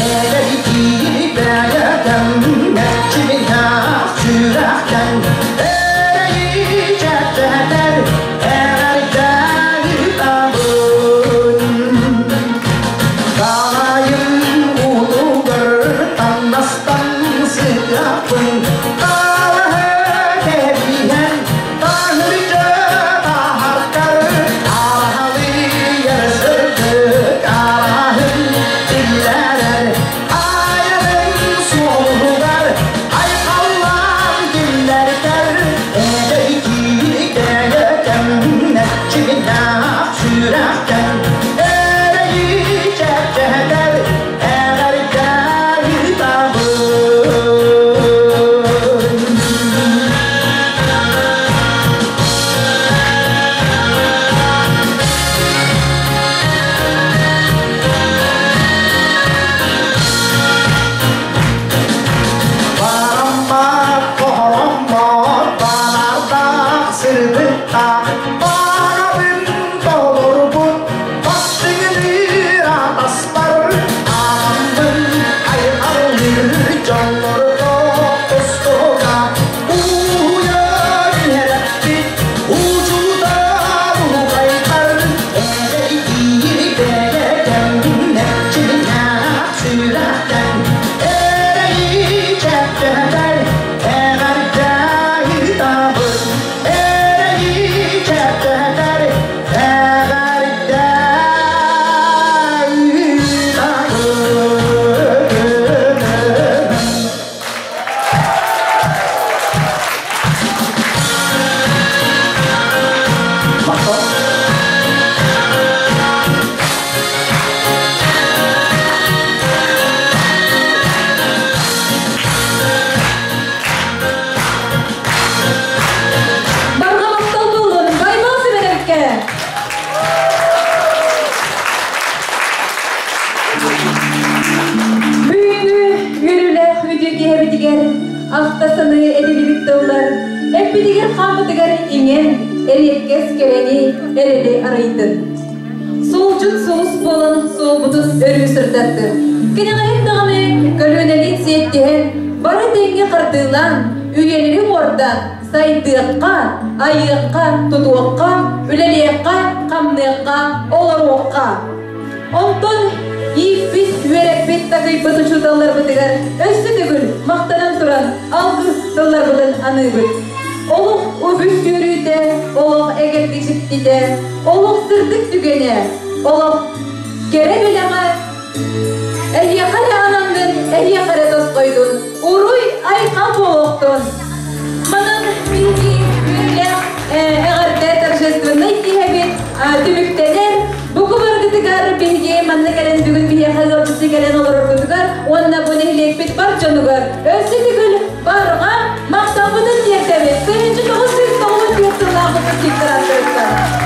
эдэрдии бэйэтэм мэччиҥнээх сүрэхтэн эрэйи чэпчэтэр эҕэрдэ ыытабын. Таайым уутугар таҥнастан сыһыахпын талаһа кэбиһэн таһырдьа таһаркар араһалыйар сырдык араһын биллэрэр айаным суолугар айхаллаан киллэртэр эдэрдии бэйэтэм мэччиҥнээх сүрэхтэн эрэйи чэпчэтэр эҕэрдэ ыытабын. Бараммат, оһороммот, банардаах, сырдыктаах, барабын толорбут, бастыҥныыр атаспар, ааммын айхаллыыр дьоннорго тустууга уһуйа түһэрпит учуутал убайбар эдэрдии бэйэтэм мэччиҥнээх сүрэхтэн эрэйи чэпчэтэр эҕэрдэ ыытабын. Эрэйи чэпчэтэр эҕэрдэ ыытабын. Барҕа махтал буоллун, Байбал Сэмэнэвиккэ! Бүгүҥҥү үөрүүлээх үтүө киэһэбитигэр ахта саныы этиллибит тыллар эппитигэр хааммытыгар иҥэн, эриэккэс кэрэни, эрэли арыйдын. Суолдьут сулус буолан суолбутун өрүү сырдаттын. Кэнэҕэһин даҕаны көлүөнэлиин сиэттиһэн, бары тэҥҥэ хардыылаан, үйэлэри уордан, сайдыахха, айыахха, тутуохха, үлэлиэххэ, хамныахха, олоруохха. Онтон ииппит, үөрэппит, такыйбыт учууталларбытыгар өссө төгүл махтанан туран алгыс тылларбытын аныыбыт. Олох үгүс үөрүүтэ, олох эгэлгэ дьиктитэ, олох сырдык түгэнэ, олох кэрэ бэлэҕэ эһиэхэ эрэ ананнын, эһиэхэ эрэ тосхойдун, уруй айхал буолуохтун. Манан биһиги үөрүүлээх эҕэрдэ торжественнай киэһэбит түмүктэнэр. Бу баргытыгар биһиги манна кэлэн бүгүн биһиэхэ ыалдьытыы кэлэн олорорбутугар уонна бу нэһилиэкпит бар дьонугар өссө төгүл барҕа махталбытын тиэрдэбит. 1994 сыллаах выпускниктар ааттарыттан.